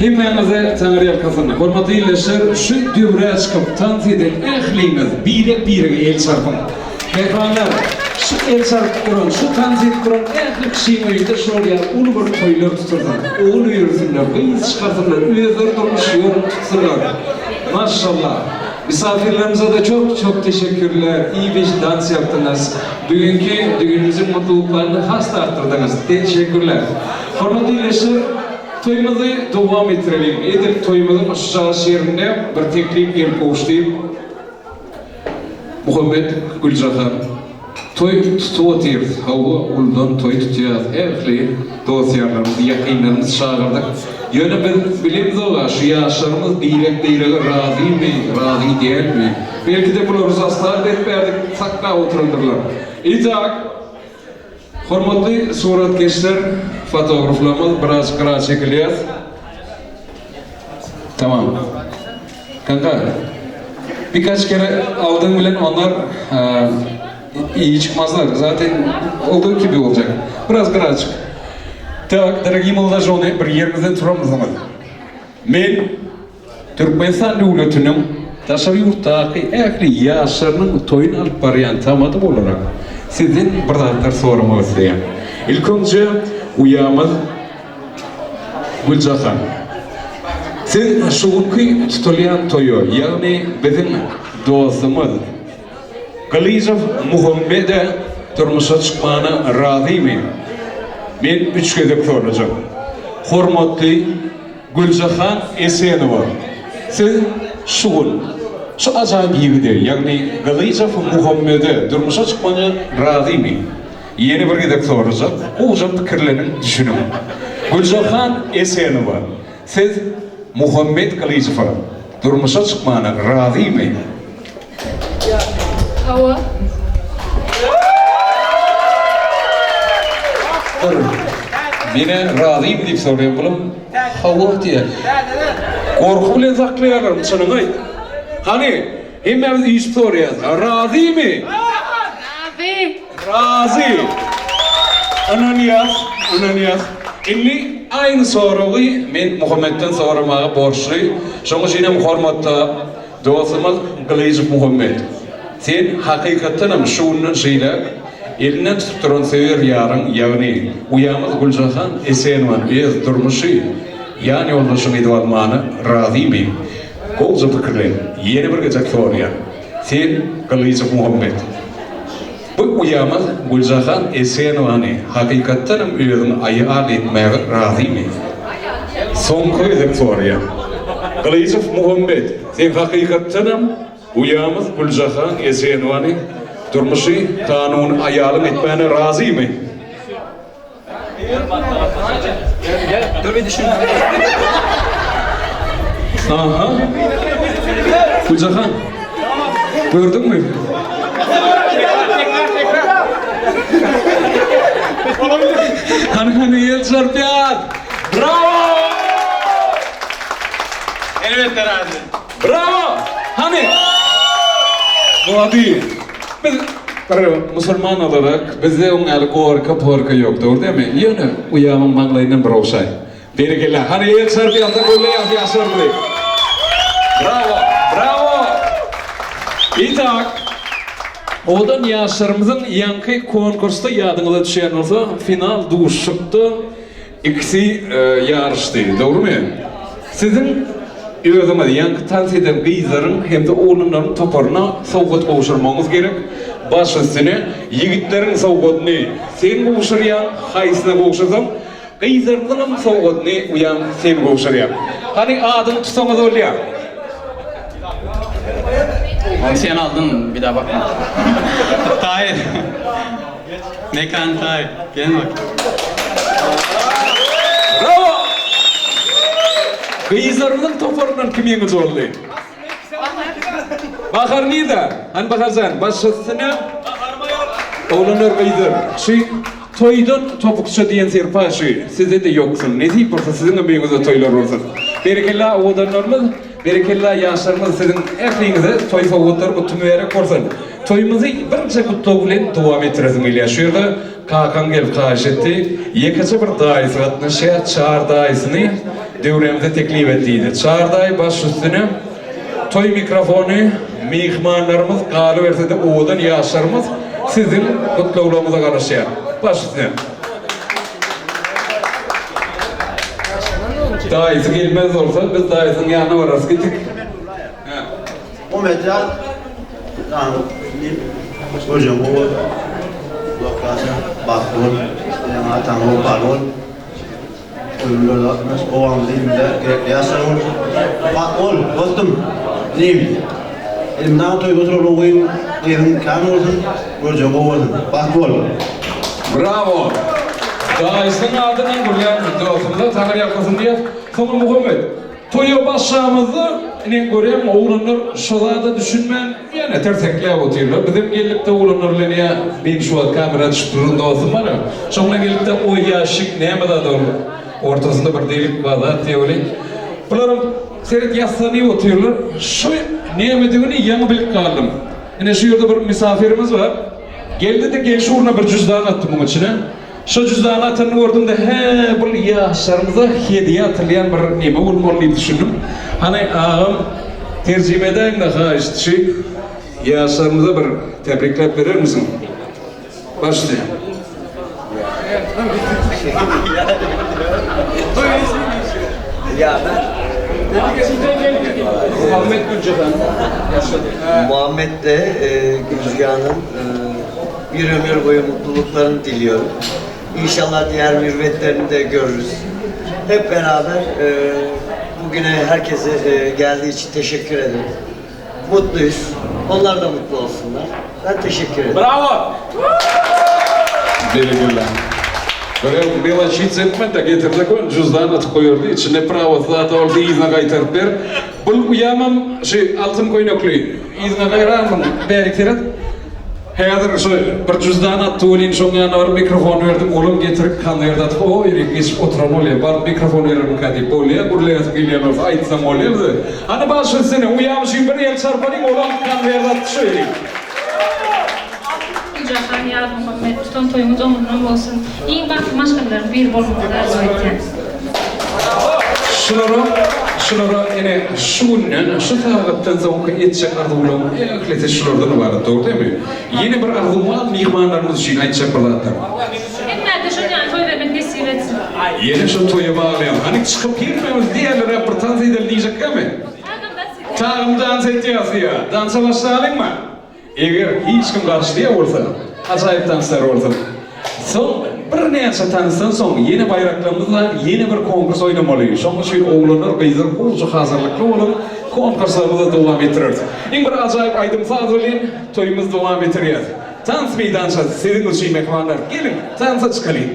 [SPEAKER 1] Hemmäňize Taňryýalkasyn! Hormatly ildeşler, şu döwrä çykyp tans eden ähliňiz birek-birege el çarpyň! Mähribanlar, şu el çarpyp duran, şu tans edip duran ähli kişiň öýünde şular ýaly uly bir toýlar tutulsyn. Ogul öýersinler, gyz çykarsynlar, özleri durmuş ýoluny tutsunlar. Maşallah! Misafirlerimize-de çok çok teşekkürler, iyi bir dans yapdyňyz. Düýnki düýnümiziň mutlulyklaryny has-da artdyrdyňyz. Teşekkürler! Hormatly ildeşler, Toýumyzy dowam etdireliň. Edil toýumyzyň şujaş ýerinde bir teklip gelip gowuşdy. Muhammet Güljahan, Toý tutup otyrys. Hawa, uludan toý tutýas. Ähli dost-ýarlarymyzy, ýakynlarymyzy çagyrdyk. Ýöne biz bilemzog-a, şu ýaşlarymyz birek-birege razymy, razy dälmi? Belki-de bulary zastaw berip bärde saklap oturandyrlar. Itak! Hormatly suratkeşler, fotograflarymyz biraz gyra çekilýär. Tamam. Kanka, birkaç kere aldığın bilen onlar e, iyi çıkmazlar. Zaten olduğu gibi olacak. Biraz gyra çık. Tak, дорогие молодожены, bir ýeriňizden turamyzyňyz. Men Türkmenistan döwletiniň daşary ýurtdaky ähli ýaşlarynyň toýuny alyp barýan tamada bolarak, sizden bir zatlar soramak isleýän. Ilki önje uýamyz Güljahan. Siz şu günki tutulýan toýa, ýagny biziň dostumyz Gylyjow Muhammede durmuşa çykmana razymy? Men üç gezek sorajak. Hormatly Güljahan Esenowa, siz şu gün şu ajaýyp ýigide, ýagny Gylyjow Muhammede durmuşa çykmaga razymy? Ýene bir gezek sorajak, gowja pikirleniň, düşüniň. Güljahan Esenowa, siz Muhammet Gylyjowa durmuşa çykmana razymy?
[SPEAKER 9] Hawa.
[SPEAKER 1] Dur. Menä razymy diýip soraýan bulam hawa diýýär. Gorky bilen saklaýarlar, çynyňy aýt. Hany, hemmämiz üýşüp soraýas. Razymy?
[SPEAKER 9] Razy.
[SPEAKER 1] Razy. Ynanýas, ynanýas. Indi aýny soragy men Muhammetden soramaga borçly. Şonuň üçinem hormatly Dostumyz Gylyjow Muhammet, sen hakykatdanam şu günden şeýläk elinden tutup duran söýer ýaryň, ýagny uýamyz Güljahan Esenowany öz durmuşy ýan ýoldaşyň edip almana razymy? Gowja pikirlen, ýene bir gezek soraýan, sen Gylyjow Muhammet, bu uýamyz Güljahan Esenowany hakykatdanam özüň aýal etmäge razymy? Soňky gezek soraýan. Gylyjow Muhammet, sen hakykatdanam uýamyz Güljahan Esenowany durmuşy kanuny aýalyň etmäne razymy? Aha. Güljahan. Gördüňmi? Hany hany el çarpýar. Bravo!
[SPEAKER 7] Elbetde razy.
[SPEAKER 1] Bravo! Hany? Mody. Biz bir musulman olarak bizde oň ýaly gorka-porka ýok, dogry dälmi? Ýöne uýamyň maňlaýyndan bir ogşaý. Berekella. Hany el çarpýarsa golleýas ýaşlarymyzy. Bravo! Bravo! Itak. Owadan ýaşlarymyzyň ýaňky konkursda ýadyňyza düşýän bolsa, final duşuşykda ikisi ýaryşdy. Dogrumy? Siziň özüňiz ýaňky tans eden gyzlaryň hem-de oglanlaryň toparyna sowgat gowşurmagyňyz gerek. Baş üstüne ýigitleriň sowgadyny sen gowşurýaň, haýsyna gowşursaň, Gyzlarymyzyňam sowgadyny uýam sen gowşurýaň. Hany adyny tutsaňyz bolýa.
[SPEAKER 7] Ony sen aldyň bir daha bakma. Taýyr. Mekan Taýyr. Gel bak.
[SPEAKER 1] Brawo! Gyzlarymyzyň toparyndan kim ýeňiji boldy? Bahar nirde? Hany Baharjan, baş üstüne. Oglanlar gyzlar, şu toýdan topukça diýen serpaý şu sizde-de ýoksun. Nesip bolsa siziňem öýüňizde toýlar bolsun. Berekella owadanlarymyz, berekella ýaşlarymyz siziň ähliňize toý sowgatlary gutly mübärek bolsun. Toýumyzy birje gutlag bilen dowam etdiresim gelýär. Şu ýerde kakam gelip haýyş etdi. Ýekeje bir daýysy gatnaşýar, çar daýysyny. döwrämize teklip et diýdi. Çary daýy baş üstüne. Toý mikrofony myhmanlarymyz galyberse-de owadan ýaşlarymyz siziň gutlaglaryňyza garaşýar. Baş üstüne. Daýysy gelmez bolsa biz daýysynyň ýanyna bararys gitdik.
[SPEAKER 9] Muhammetjan jan diýip görjeň gowy bol. Uzak ýaşa, bagtly bol. Eneň ataň wepaly bol. Ömürler uzatmaz, obamyzda ilimizde gerekli ýaşlar bol. Bagtly bol, dostum. Inim. Elimdäki toýda oturan oglyň, gyzyň kän bolsun, görjeň gowy bolsun. Bagtly bol.
[SPEAKER 1] Bravo! Daýysynyň adyndan gülýän dostumyza Taňry ýalkasyn diýýäs. Soňra Muhammet, Toýa başlamyzda ine görýäňmi oglanlar şo zada düşünmän ýene tirsekläp otyrlar. Bizem geldik-de oglanlar bilen ýa men şu wagt kamera düşüp duran dostum bar-a. Şoň bilen geldik-de oý ýaşik näme zat ol ortasynda bir delik bar zat diýe welin. Bularam seret ýassanyp otyrlar. Şu nämedigini ýaňy bilip galdym. Ine şu ýerde bir misafirimiz bar. Geldi-de gelşi ugruna bir jüzdan atdy muň içine. Şo jüzdany atanyny gördüm-de, hä, bul ýaşlarymyza hediýe atylýan bir neme bolmaly diýip düşündim. Hany, agam, terjime edäýiň-de haýyşt, şu ýaşlarymyza bir täbrikläp berermisiň? Baş üstüne. Muhammet Güljahan ýaşlady.
[SPEAKER 2] Muhammet'le Gülcihan'ın Bir ömür boyu mutluluklarını diliyorum. İnşallah diğer mürvetlerini de görürüz. Hep beraber e, bugüne herkese e, geldiği için teşekkür ederim. Mutluyuz. Onlar da mutlu olsunlar. Ben teşekkür ederim.
[SPEAKER 1] Bravo! Berekella. Birew meloçiç etme-de getirde gör, jüzdan atyp goýardy, içinde prawasy zat bolsa yzyna gaýtaryp ber. Bul uýamam şu altyn köýnekli, yzyna gaýranmyň, bärik seret. Häzir şu bir jüzdan atdy welin şoň ýanyna baryp mikrofon berdim, olam getirip konwert atyp o ýerik geçip oturan bolýar. Baryp mikrofon berermikä diýip, bolýa, gürleýäsim gelýän bolsa aýtsaň bolýa bize. Hany baş üstüne, uýam üçin bir el çarpalyň, olam konwert atdy şu ýerik.
[SPEAKER 10] Güljahan Ýazmuhammet tutan toýuňyz oňundan bolsun. Iň bagtly maşgalalaryň biri bolmagyňyzy arzuw edýän.
[SPEAKER 1] Şulara, şulara ine şu günden, şu sagatdan soňky etjek arzuwlaryň ählisi şulardan ybarat, dogry dälmi? Ýene bir arzuw bar myhmanlarymyz üçin aýtjak bir zatlar.
[SPEAKER 10] Hemmäde şol ýaly toý bermek nesip etsin.
[SPEAKER 1] Ýene şo toýa baglaýaň. Hany çykyp hemmämiz diýerler-ä bir tans edeli diýjekkämi?
[SPEAKER 10] Tagam dans edýäs.
[SPEAKER 1] Tagam dans etýäs diýýä. Dansa başlalyňmy? Eger hiç kim garşy diýen bolsa, ajaýyp tanslar bolsun. Soň birnäçe tansdan soň ýene baýraklarymyz bar, ýene bir konkurs oýnamaly. Şonuň üçin oglanlar, gyzlar gowja hazyrlykly boluň, konkurslarymyzy dowam etdireris. Iň bir ajaýyp aýdym-saz bilen toýumyzy dowam etdirýäs. Tans meýdançasy siziň üçin mähribanlar, geliň, tansa çykalyň!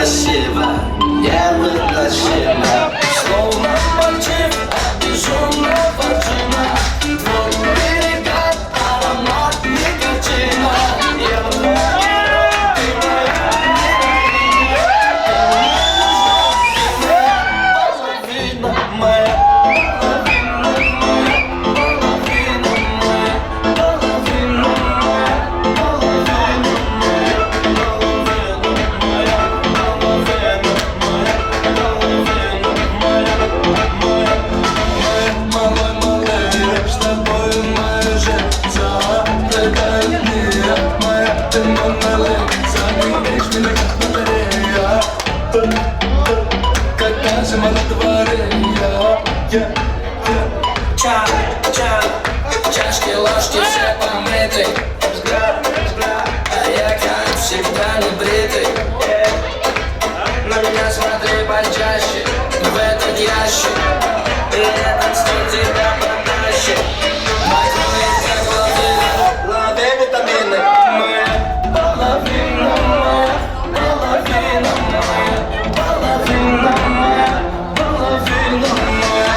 [SPEAKER 3] красиво, невыносимо. Словно мальчик, безумно форчина. Твой перекат, аромат никотина. Я моя, ты моя героиня. Ты мне нужна, ты моя половина, моя половина, моя половина, моя половина, моя половина, моя половина, моя половина, моя половина, моя, моя, моя, малой, малый, с тобою моя жизнь заплетает меня, моя, ты мой малый, согреешь меня, как батарея, когда зима на дворе, я, я, я. Ча, ча, чашки, ложки, все помыты, а я, как всегда, не бритый. На меня смотри почаще, в этот ящик. И этот стул тебя потащит. Накроет, как лавина, лови витамины. Моя половина, моя половина, моя половина, моя половина, моя.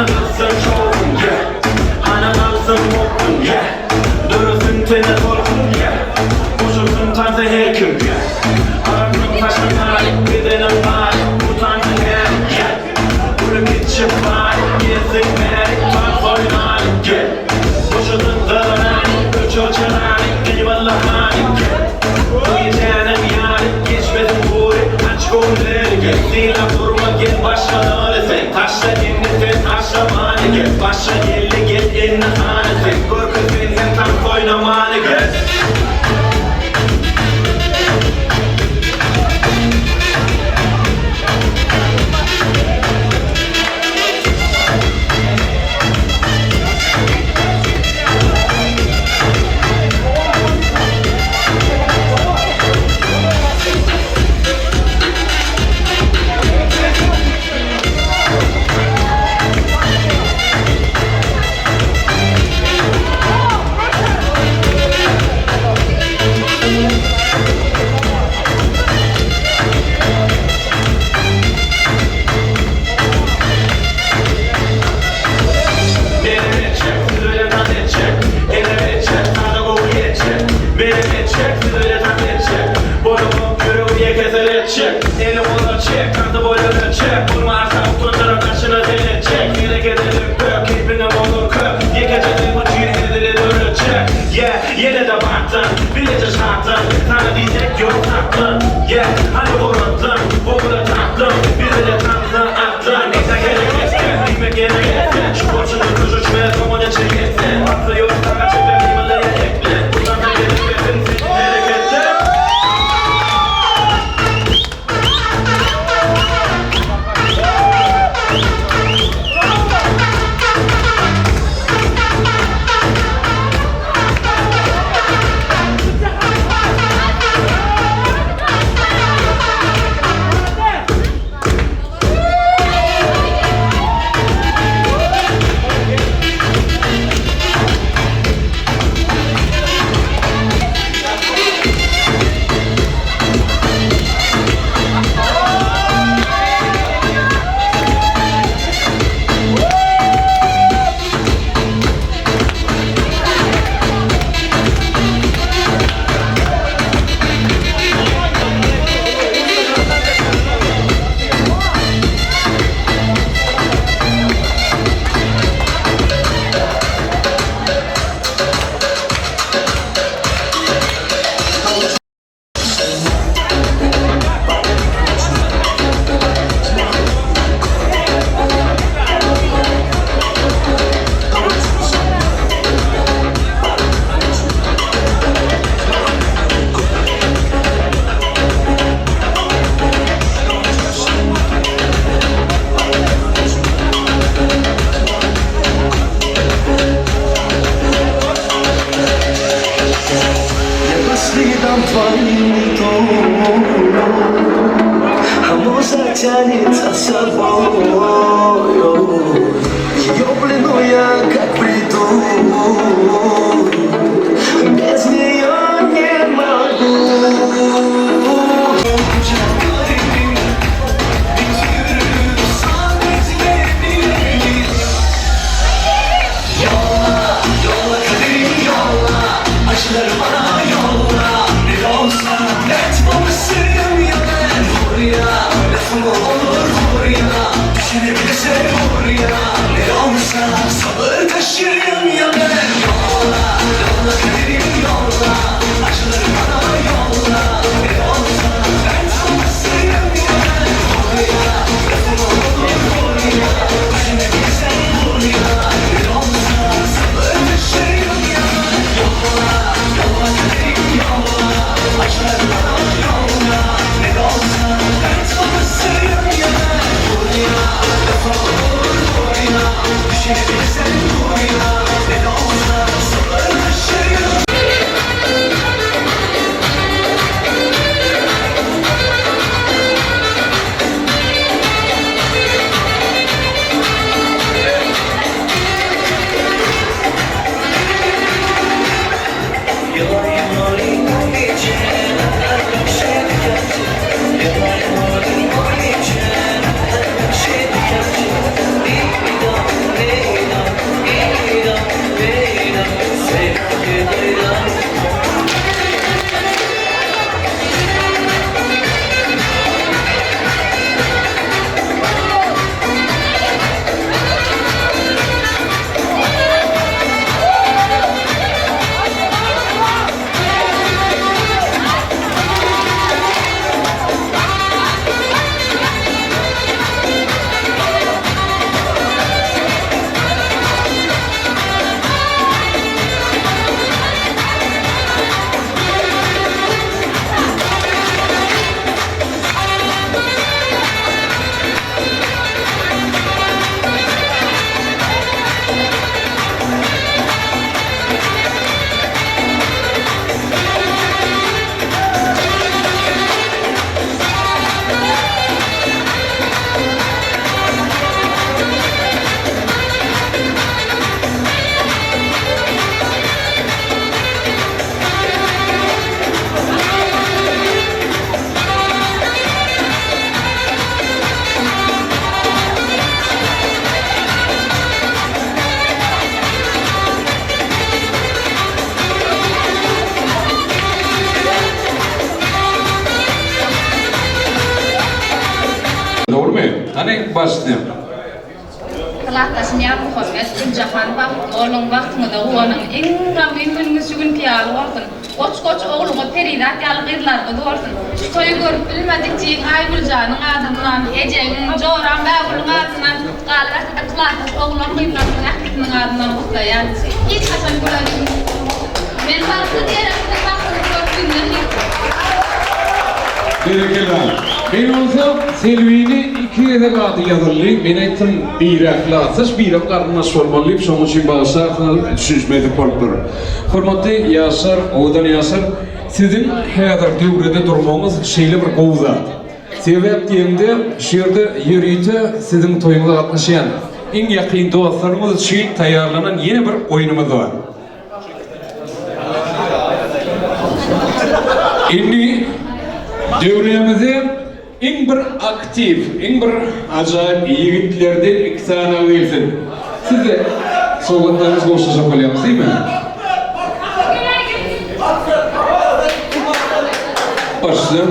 [SPEAKER 5] Hany galsyn şowhun, yeah. Hany galsyn hopgun, yeah. Döresin tende tolkun, yeah. Goşulsyn tansa her kim, yeah. Araklyk taşyň aýy, bedeniň aýy, utansyn her, yeah. Gülüp gitjek baý, gelsin bäri, tans oýnaly, gel. Boşadyň gazanany, öçür çyrany, eýwalla hany, gel. Bu gijäniň ýary, geçmesin gury, aç göwünleri, gel. Sylap durma, gel başlanaly sen. Taşla indi sen taşlamany, gel. Başa geldi, gel indi hany sen. Görkez sen hem tans oýnamany, gel. Menem etjek, siz bilen tans etjek. Enem etjek, sana gowy ýetjek. Menem etjek, siz bilen tans etjek. Bolanok ýüregi ýeke etjek. Eli gola çek, tansy boýlar ölçek. Bolma arsa utandyrar daşyna seretjek. Hereket edip gök, keýpiňe bolar kök. Ýekeje sen üçin hezil döretjek. Yeah, ýene-de batdan, bileje şatlan. Sana diýsek ýok saklan. Yeah, hany horatlan, gowula tatlym. Biz bile tansa atlan. Ekran gerek etme, diýmek ýene etse. Şu bolşuňa köşeşme, soňuna çen etse. Asla ýok saňa çeper Himalaýa ekle. Utanma gezip bersin seni hereketde.
[SPEAKER 3] Я по следам твоим иду, А муза тянет за собою. Ее плену я как приду, Без нее не могу. Yolla, yolla kaderimi yolla Acıları bana yolla Ne de olsa dert babasıyım ya ben Hurya, lafım olur hurya.
[SPEAKER 1] Hany başda.
[SPEAKER 10] Klasdaşym Ýarmuhammet, Güljahan bagtly boluň, bagtyňyza guwanyň, iň gamgyn günüňiz şu günki ýaly bolsun. Goç-goç ogluňyz perizat ýaly gyzlaryňyz bolsun. Şu toýy görüp bilmedik jigiň Aýgüljanyň adyndan, ejeň, joraň Bägülüň adyndan, galyberse-de klasdaş oglan-gyzlarymyzyň ählisiniň adyndan gutlaýan. Hiç haçan gülen Men bagtly diýerin, siziň bagtyňyzy görüp ýüzüne şeýtdim.
[SPEAKER 1] Berekella. Men bolsa Selbini iki gezek ady ýazyldy. Men aýtdym biri klasdaş, birem garyndaş bolmaly diýip, şonuň üçin bagyşlarsyňyz düşünişmezlik bolupdyr. Hormatly ýaşlar, owadan ýaşlar, siziň häzir döwrede durmagyňyz şeýle bir gowy zat. Sebäp diýeňde, şu ýerde ýörite siziň toýuňyza gatnaşýan iň ýakyn dostlaryňyz üçin taýýarlanan ýene bir oýnumyz bar. Indi döwremize iň bir aktiw, iň bir ajaýyp ýigitlerden iki sany gelsin. Siz-de sowgatlaryňyzy gowşurjak bolýaňyz, diými? Başla.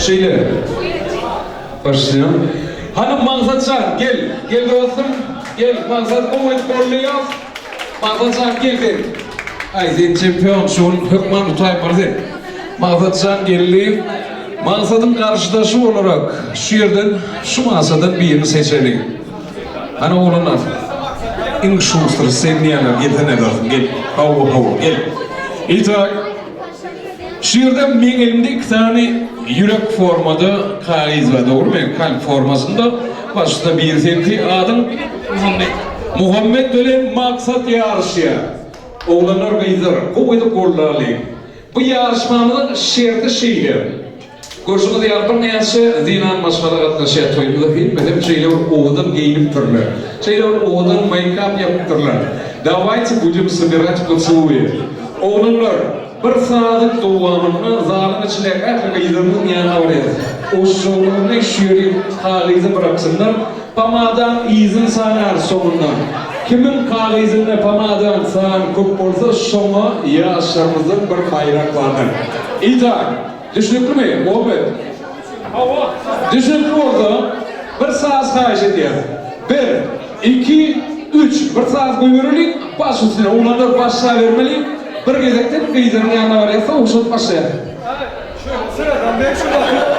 [SPEAKER 1] Şeýle. Başlaýan. Hany Maksatjan gel. Gel dostum. Gel Maksat gowy edip gollaýas. Maksatjan gel sen. Aý sen çempion şu gün hökman utaýmaly sen. Maksatjan geldi. Maksadyň garşydaşy bolarak şu ýerden şu masadan birini seçeli. Hany oglanlar. Iň şustry sen diýýärler gelsene dostum gel. Hawa hawa gel. Itak. Şu ýerde meň elimde iki sany ýürek formada kagyz bar, dogrymy? Kalp formasynda. Başda biri seňki, adyň? Muhammet. Muhammet bilen Maksat ýaryşýar. Oglanlar, gyzlar, gowy edip gollalyň. Bu ýaryşmamyzyň şerti şeýle. Görşüňiz ýaly birnäçe zenan maşgala gatnaşýar toýumyza hemmesem şeýle bir owadan geýnipdirler. Şeýle bir owadan meýkap ýapypdyrlar. Dawayte budem sobirать poceluýi. Oglanlar bir sagadyň dowamynda zalyň içindäki ähli gyzlaryň ýanyna barýas. Oşşoklaryny şu ýeri kagyza byraksynlar. Pomadaň yzyny sanarys soňundan. Kimiň kagyzynda pomadaň sany köp bolsa şoňa ýaşlarymyzdan bir baýrak bardyr. Itak. Düşnüklimi, Muhammet? Hawa. Düşnükli bolsa, bir saz haýyş edýäs. Bir, iki, üç, bir saz goýbereliň, baş üstüne, oglanlar başlabermeli, bir gezekden gyzlaryň ýanyna barýas-da, ogşadyp başlaýas. Aman eşidýär!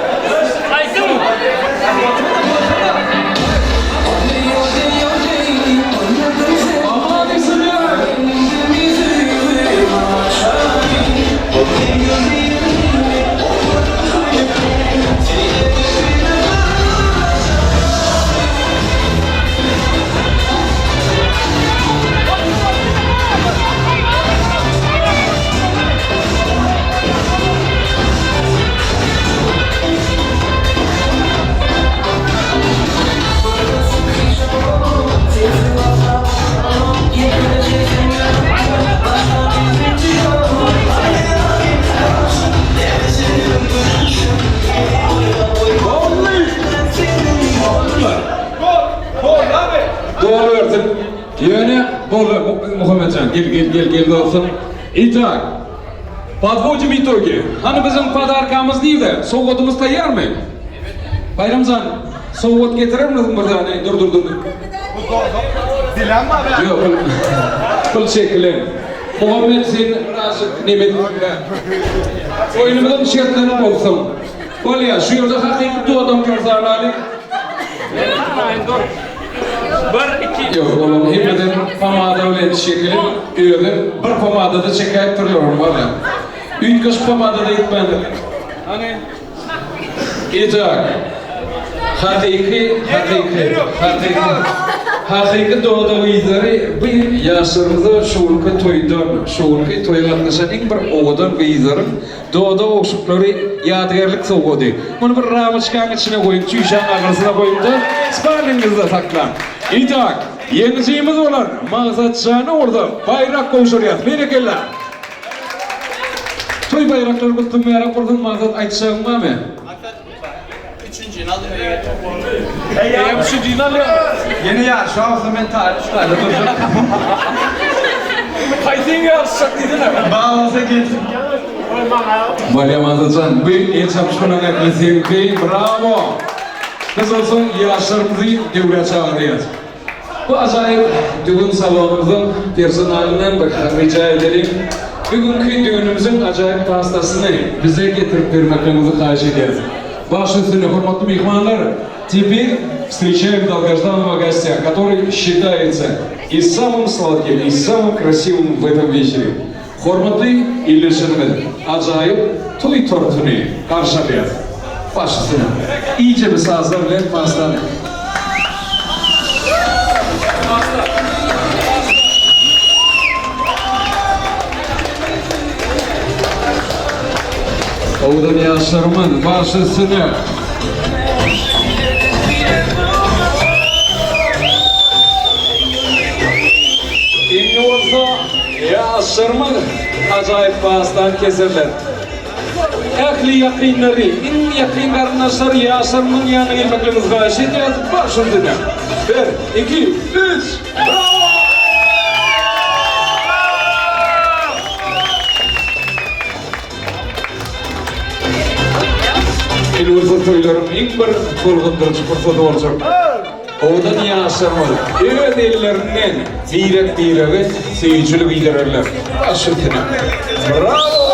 [SPEAKER 1] Dogry bersin. Ýöne boldy Muhammetjan gel gel gel gel dostum. Itak. Podwodim itogi. Hany biziň podarkamyz nirde? Sowgadymyz taýýarmy? Baýramjan, sowgat getirermiziň bir däne? Dur dur dur. Ýok, pul, pul çekilen. Muhammet sen birazjyk neme diýdiň-dä. Oýnumyzyň şertleri bolsun. Bolýar, şu ýerde hakyky dodaklar sanaly. Ýok, olaryň hemmesem pomada bilen çekilip, özem bir pomadada çekäýipdirler ony walla. Üýtgeşik pomada-da gitmändir. Hany? Itak. Hakyky, hakyky, hakyky, hakyky dodak yzlary bu ýaşlarymyza şu günki toýdan, şu günki toýa gatnaşan iň bir owadan gyzlaryň dodak ogşuklary ýadygärlik sowgady. Muny bir ramoçkaň içine goýuň, çüýşäň aňyrsyna goýuň-da, spalnyňyzda saklaň. Itak, ýeňijimiz bolan Maksatjana bolsa baýrak gowşurýas. Berekella! Toý baýraklary gutly mübärek bolsun Maksat aýtjagyň barmy?
[SPEAKER 7] Maksat üçünjini aldym öýe geldim.
[SPEAKER 1] Eýýäm üçünjini alýaň.
[SPEAKER 9] Ýene ýaryşa bolsa men taýyn şu taýda durjak.
[SPEAKER 1] Haýsyň ýaryşjak diýsene.
[SPEAKER 9] Bar bolsa gelsin.
[SPEAKER 1] Bolýa Mazajan, bu el çarpyşmalaryň ähli seňki, brawo! Biz bolsa ýaşlarymyzy döwrä çagyrýas. Bu ajaýyp düwün salonymyzyň personalyndan bir rija edeliň, bu günki düwünimiziň ajaýyp pastasyny bize getirip bermekligiňizi haýyş edýäris. Baş üstüne, hormatly myhmanlar, teper wstreçaýem dolgoždannogo gostýa, kotoryý şçitaýetsa i samym sladkim, i samym krasiwym w etom weçere. Hormatly ildeşlerimiz, ajaýyp toý tortuny garşy alýas. Baş üstüne. Iýje bir sazlar bilen pastany. Owadan ýaşlarymyz, baş üstüne. Indi bolsa ýaşlarymyz ajaýyp pastan keserler. Ähli ýakynlary, iň ýakyn garyndaşlary ýaşlarymyzyň ýanyna gelmekligiňizi haýyş edýäris. Baş üstüne. Bir, iki, üç! Brawo! Elwürsiz toýlaryň iň bir tolgundyryjy pursady boljak. Owadan ýaşlarymyz öz ellerinden birek-birege söýüjilik iýdirerler. Baş üstüne. Brawo!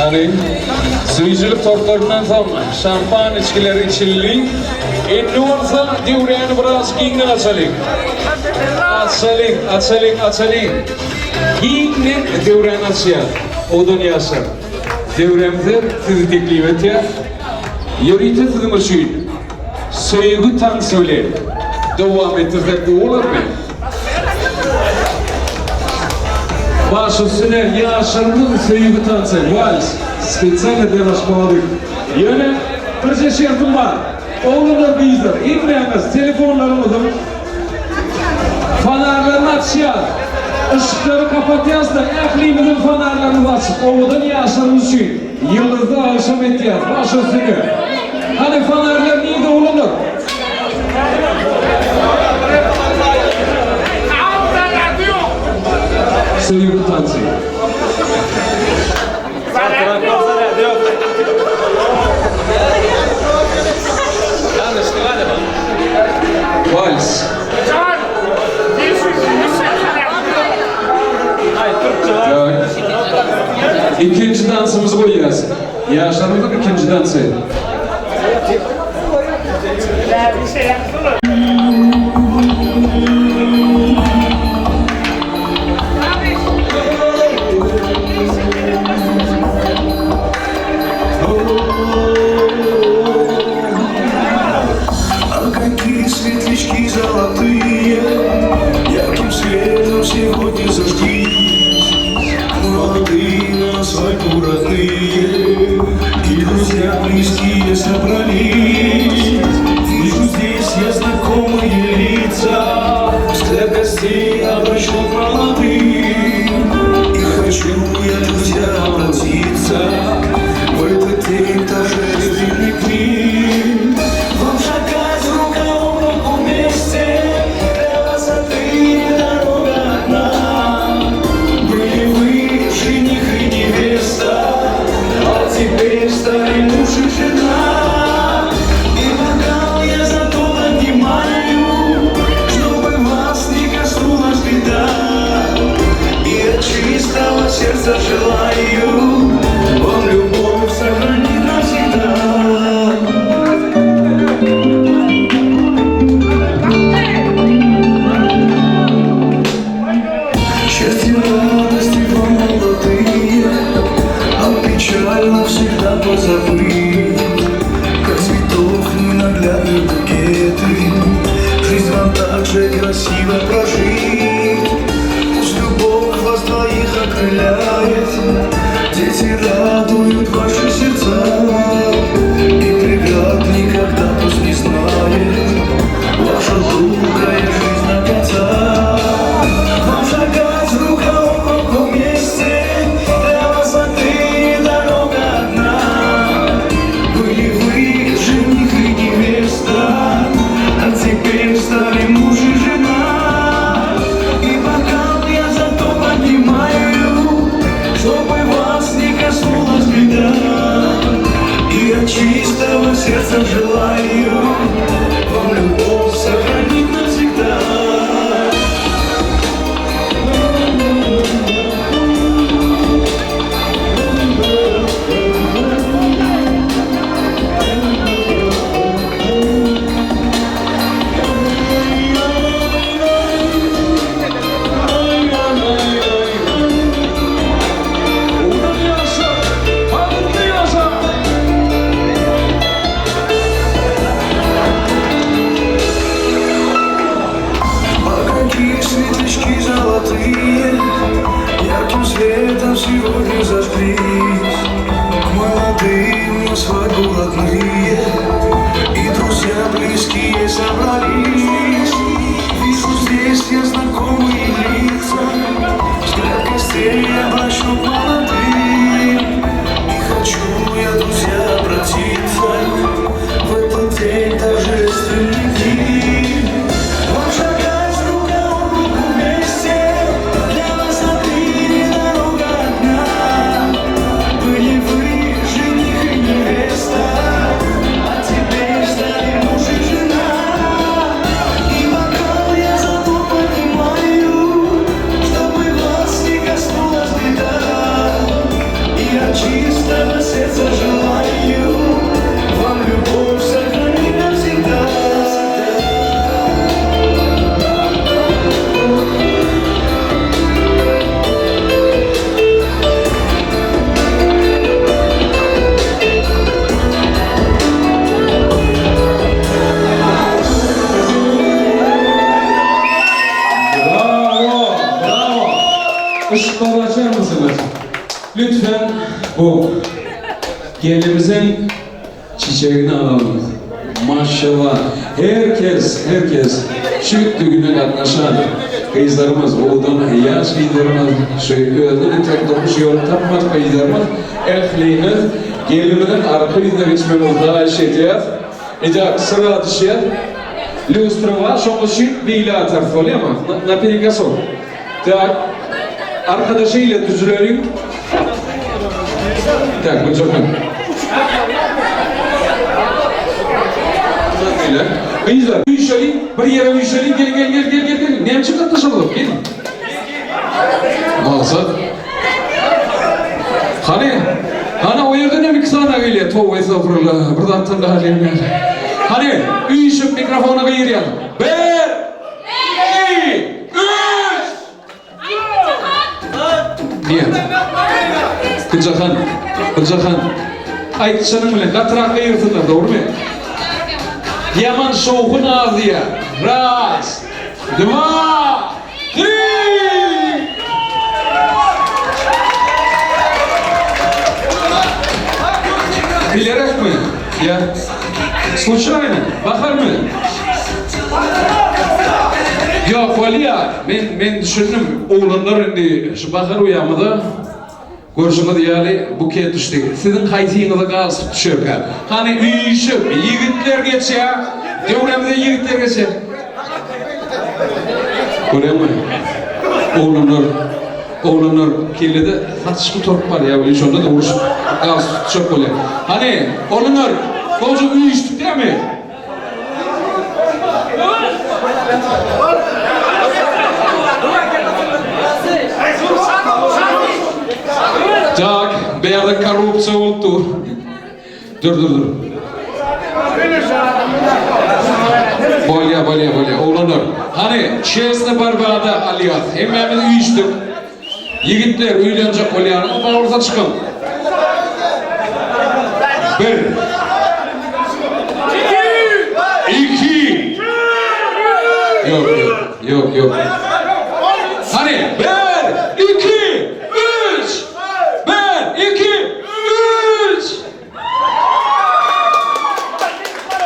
[SPEAKER 1] Hany, süýjülik tortlaryndan soň şampan içgileri içildi. Indi bolsa döwräni biraz giňden açalyň. Açalyň, açalyň, açalyň. Giňden döwran açýar. Owadan ýaşlar. Döwrämize sizi teklip etýär. Ýörite siziň üçin söýgi tansy bilen dowam etdirsek gowy bolarmy? Baş üstüne ýaşlarymyz söýgi tansy, wals, spesialno для вас молодых. Ýöne birje şertim bar. Oglanlar gyzlar hemmäňiz telefonlaryňyzyň Fonarlaryny açýas. Yşyklary kapatýas-da, ählimiziň fonarlarymyzy açyp, owadan ýaşlarymyz üçin ýyldyzly agşam etýäs. Baş üstüne. Hany fonarlar nirde oglanlar? Söýgi tansy. Wals. Ikinji dansymyzy goýýas. Ýaşlarymyzyň ikinji dansy.
[SPEAKER 3] А светлячки золотые Ярким светом сегодня зажглись Молодые на свадьбу родные И друзья близкие собрались Вижу здесь я знакомые лица Взгляд гостей обращен молодым И хочу я, друзья, обратиться В этот день торжественный к ним Вам шагать рука об руку вместе Для вас отныне дорога одна Были вы жених и невеста А теперь стали муж и жена И бокал я за то поднимаю Чтобы вас не коснулась беда И от чистого сердца желаю Вам любовь сохранить навсегда. Счастья, радости вам молодые, А печаль навсегда позабыть. Как цветов ненаглядные букеты, Жизнь вам так же красиво прожить. Пусть любовь вас двоих окрыляет, Дети радуют ваши сердца. сегодня зажглись Молодым на свадьбу родные И друзья близкие собрались Вижу здесь я знакомые лица Взгляд гостей обращу к молодым И хочу я, друзья, обратиться В этот день торжественный день Вам шагать рука об руку вместе Для вас отныне дорога одна Были вы жених и невеста А теперь стали муж и жена И бокал я за то поднимаю Чтобы вас не коснулась беда И от чистого сердца желаю Вам любовь сохранить навсегда.
[SPEAKER 1] Bravo, bravo. Işıkları açar mısınız? Lütfen bu gelimizin çiçeğini alalım. Maşallah. Herkes, herkes şu düğüne gatnaşan gyzlarymyz, owadan ýaş gyzlarymyz, şu özüniň entek durmuş ýoluny tapmadyk gyzlarymyz, ähliňiz gelinimiziň arka ýüzüne geçmegiňizi haýyş edýäs. Ejap syra düşýär. Lýustra bar, şoňa üçin beýle atarys bolýamy? Na perekosok. Tak. Arkada şeýle düzüleliň. Tak, Güljahan. Gyzlar, üýşeliň, bir ýere üýşeliň, gel, gel, gel, gel, gel, gel. Näme üçin gatnaşamyzok? Gel. Maksat. Hany, hany o ýerden hem iki sany gelýär. Toba estagfurullah. Bir zatdan daha gelmeýär. Hany, üýşüp mikrofona gygyrýar. Bir, iki, üç! Niýe? Güljahan, Güljahan. Aýt çynyň bilen, gatyrak gygyrsynlar, dogrumy? Ýaman şowhun az diýýär. Raz, dwa, tri! Bilerekmi? Ýa sluçaýno? Baharmy? Ýok, bolýa. Men men düşündim. Oglanlar indi şu Bahar uýamyza görşüňiz ýaly buket düşdi. Siziň haýsyňyza galstuk düşerkä? Hany üýşüp ýigitler geçýä. Döwrämize ýigitler geçýä. Görýäňmi? Oglanlar oglanlar kellede saç gutaryp barýa welin şonda-da urşup galstuk tutjak bolýa. Hany oglanlar gowja üýşdük dämi? Tak, bärde korrupsiýa bolup dur. Dur, dur, dur. Bolýa, bolýa, bolýa. Oglanlar, hany, çesny borbada alýas. Hemmämiz üýşdük. Ýigitler, öýlenjek bolýanyňyz bar bolsa çykyň. Bir. Iki. Ýok, ýok, ýok, ýok. Hany, bir, iki, üç. Bir, iki, üç.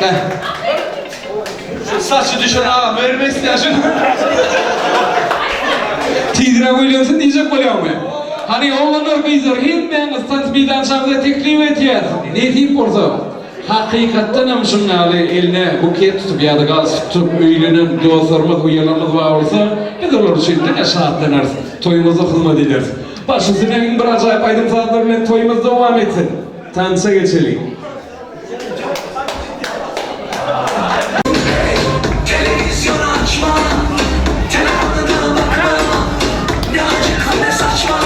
[SPEAKER 1] Heh.
[SPEAKER 3] Saçy düşen agam vermek isleýän şuny.
[SPEAKER 1] Tizräk öýlensin diýjek bolýaňmy? Hany oglanlar gyzlar hemmäňiz tans meýdançamyza teklip edýäs. Nesip bolsa hakykatdanam şuň ýaly eline buket tutup ýa-da galstuk tutup öýlenen dostlarymyz uýalarymyz bar bolsa biz olar üçin diňe şatlanarys toýumyzda hyzmat ederis. Baş üstüne iň bir ajaýyp aýdym-sazlar bilen toýumyz dowam etsin. Tansa geçeliň.
[SPEAKER 3] Televizyon açma, telefona bakma. Ne acık ne saçma,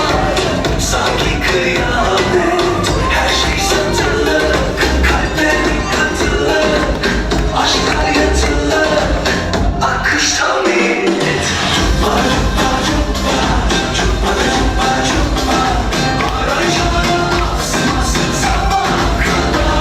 [SPEAKER 3] sanki kıyamet. Her şey satılık, kalpler katılık, aşklar yatılık, akışta millet. Cuppa cuppa cuppa, cuppa cuppa cuppa. Barajlara asmasın sabaha kadar.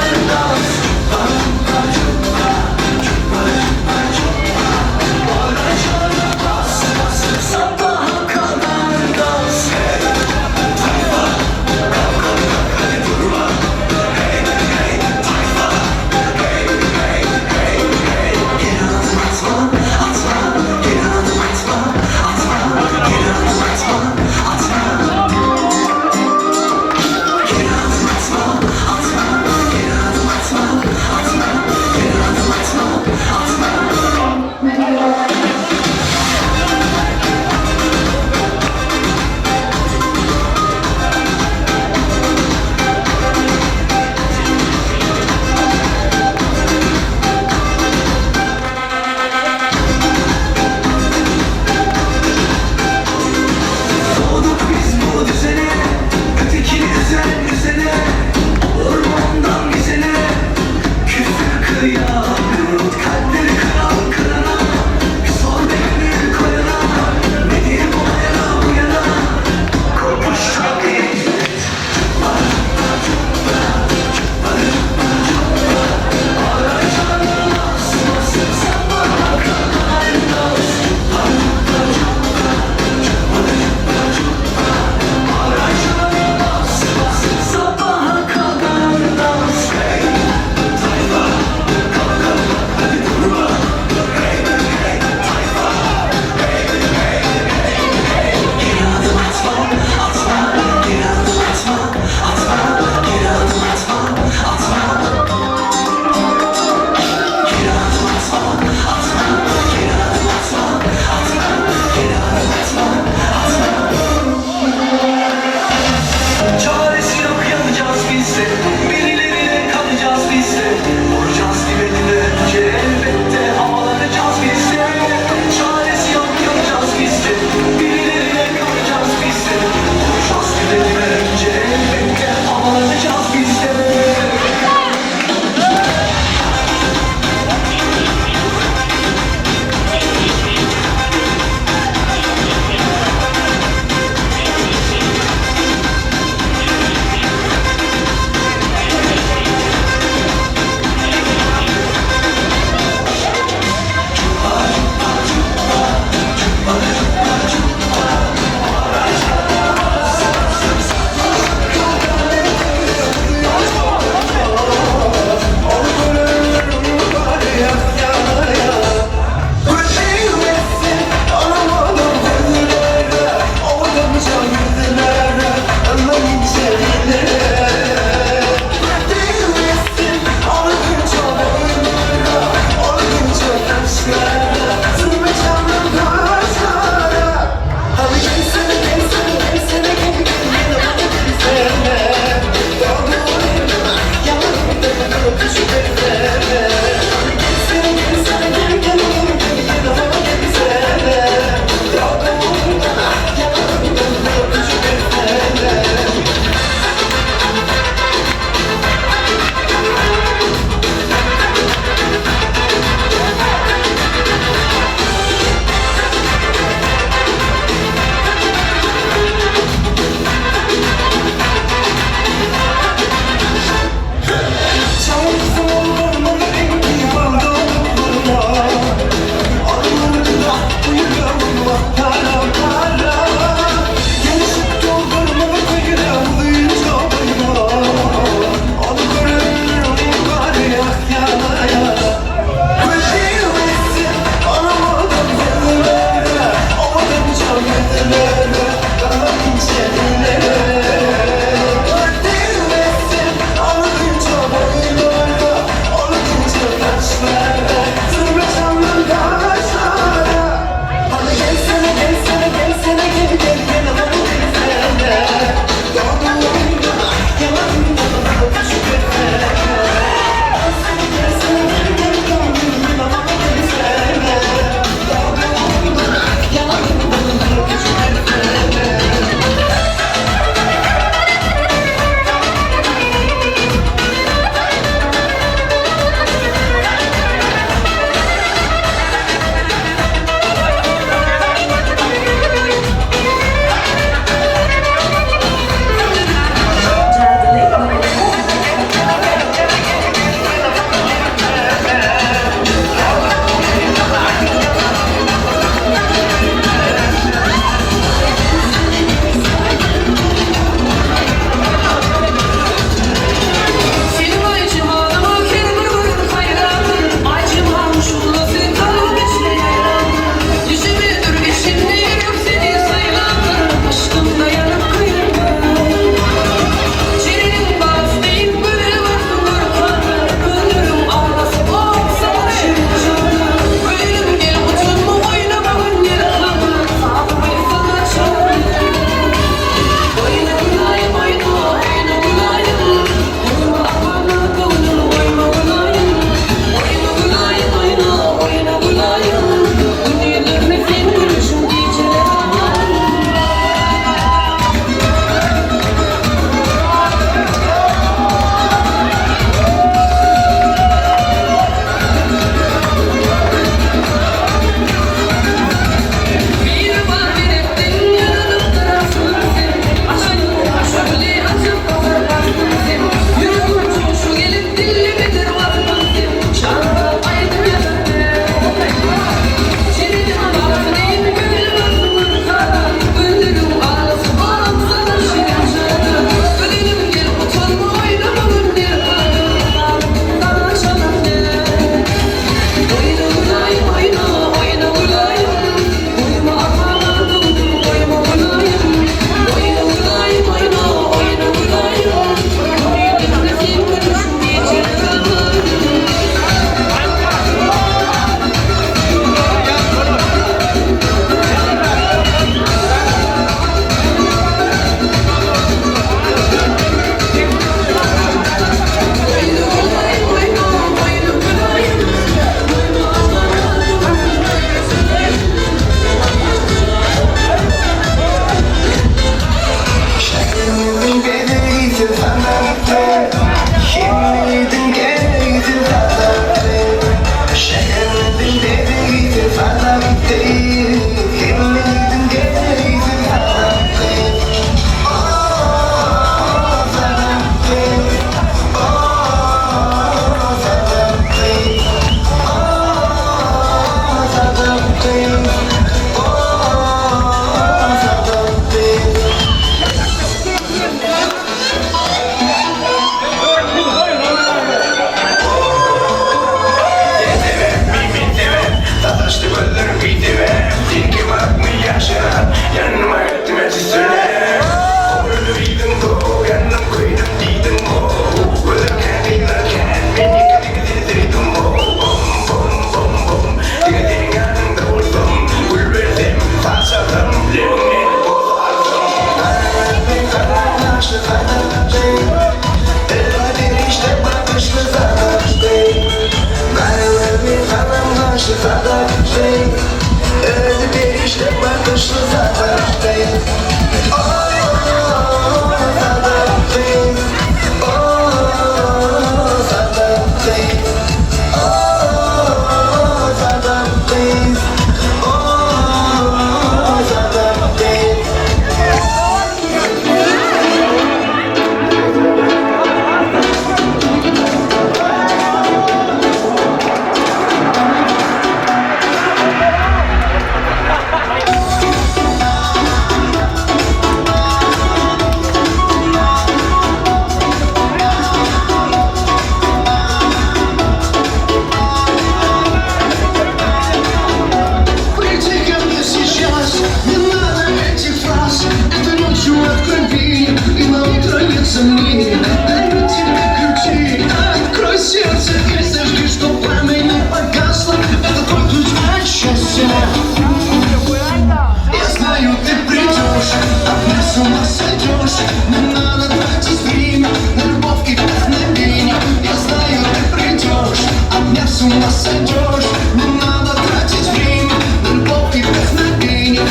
[SPEAKER 3] Yakışlı sadık değil Oh sadık değil Oh sadık değil Oh sadık değil Oh sadık değil
[SPEAKER 4] Приди ко мне сейчас, не надо этих фраз Этой ночью открови, и на утро нет сомнений Дарю тебе ключи, открой сердце и зажги, чтоб пламя не погасло Это твой ключ от счастья Я знаю, ты придешь, от меня с ума сойдешь Не надо тратить время на любовь и вдохновение Я знаю, ты придешь, от меня с ума сойдешь Не надо тратить время на любовь и вдохновение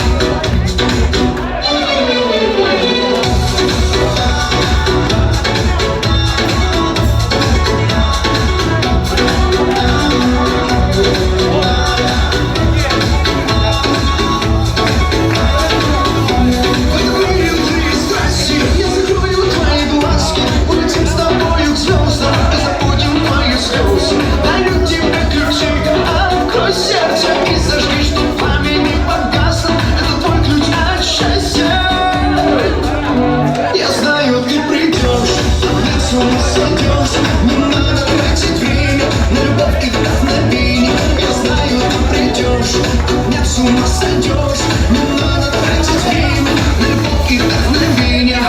[SPEAKER 4] Подберем три страсти, я закрою твои глазки Улетим с тобою к звездам, забудем мои слезы Дарю тебе ключи, открой сердце и зажги, чтоб пламя не погасло Это твой ключ от счастья Я знаю, ты придешь, ты с ума сойдешь Не надо тратить время на любовь и вдохновение Я знаю, ты придешь, ты меня с ума сойдешь Не надо тратить время на любовь и вдохновение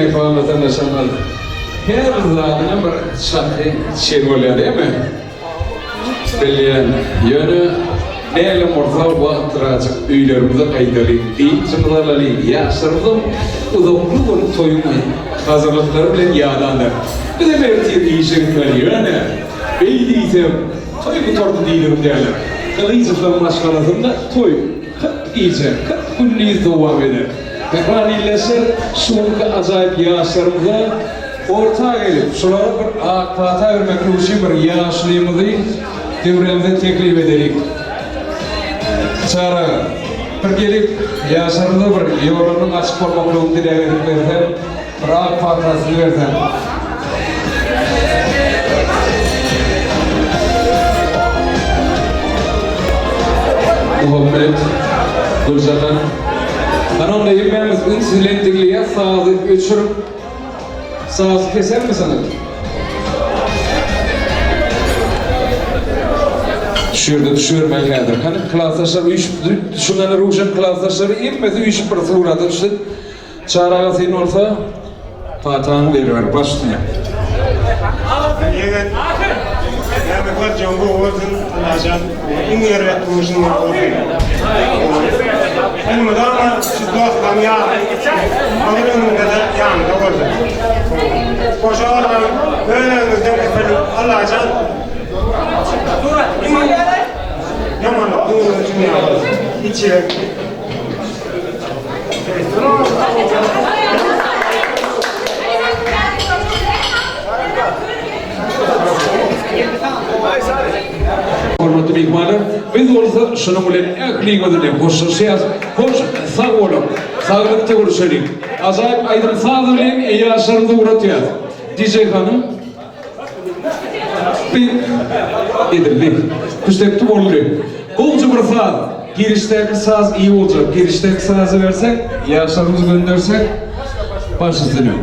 [SPEAKER 1] Mähriban watandaşlarymyz, her zadyňam bir çaky çeni bolýar, dälmi? Bilýän, ýöne näme bolsa wagt birazjyk öýlerimize gaýdalyň, dynjymyzy alalyň, ýaşlarymyzam uzakly gün toýuň hazyrlyklary bilen ýadandyr. Bizem ertir işe gitmeli, ýöne beý diýsem, toý gutardy diýdigim däldir. Gylyjowlaryň maşgalasynda toý 40 gije, 40 gündiz dowam eder. Mähriban ildeşler, şu günki ajaýyp ýaşlarymyza orta gelip, şolara bir ak pata bermeklik üçin bir ýaşulymyzy döwrämize teklip edeliň. Çary aga, bir gelip, ýaşlarymyza bir ýollarynyň açyk bolmaklygyny dileg edip berseň, bir ak patasyny berseň. Muhammet, Güljahan. Hany onda hemmämiz üns bilen diňleýäs sazy öçürip sazy kesermisiňiz? Şu ýerde düşübermeli häzir. Hany klasdaşlar üýşüp şundan Röwşen klasdaşlary hemmesi üýşüp bir surata düşsün. Çary aga sen bolsa pataňy beriber baş üstüne.
[SPEAKER 6] Ýegen näme görjegiň gowy bolsun Allajan iň erbet durmuşyň bolsun. Elmydama şu dostlaryň ýany agyr ömrüňde-de ýanyňda bolsun. Goşa barmaň öz özüňizden öpelim Allajan iň ýamanlykdan öňe dünýä bolsun. Hiç ýere
[SPEAKER 1] Hormatly myhmanlar, biz bolsa şunuň bilen ähliňiz bilen hoşlaşýas. Hoş sag boluň. Saglykda görüşeliň. Ajaýyp aýdym-saz bilen ýaşlarymyzy ugratýas. DJ hanym. Edildi. Küştdepdi boldy. Gowja bir saz. Girişdäki saz iyi boljak. Girişdäki sazy bersek, ýaşlarymyzy göndersek baş üstüne.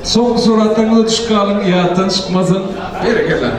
[SPEAKER 1] Soňky suratlaryňyza düşüp galyň, ýatdan çykmasyn. Berekella.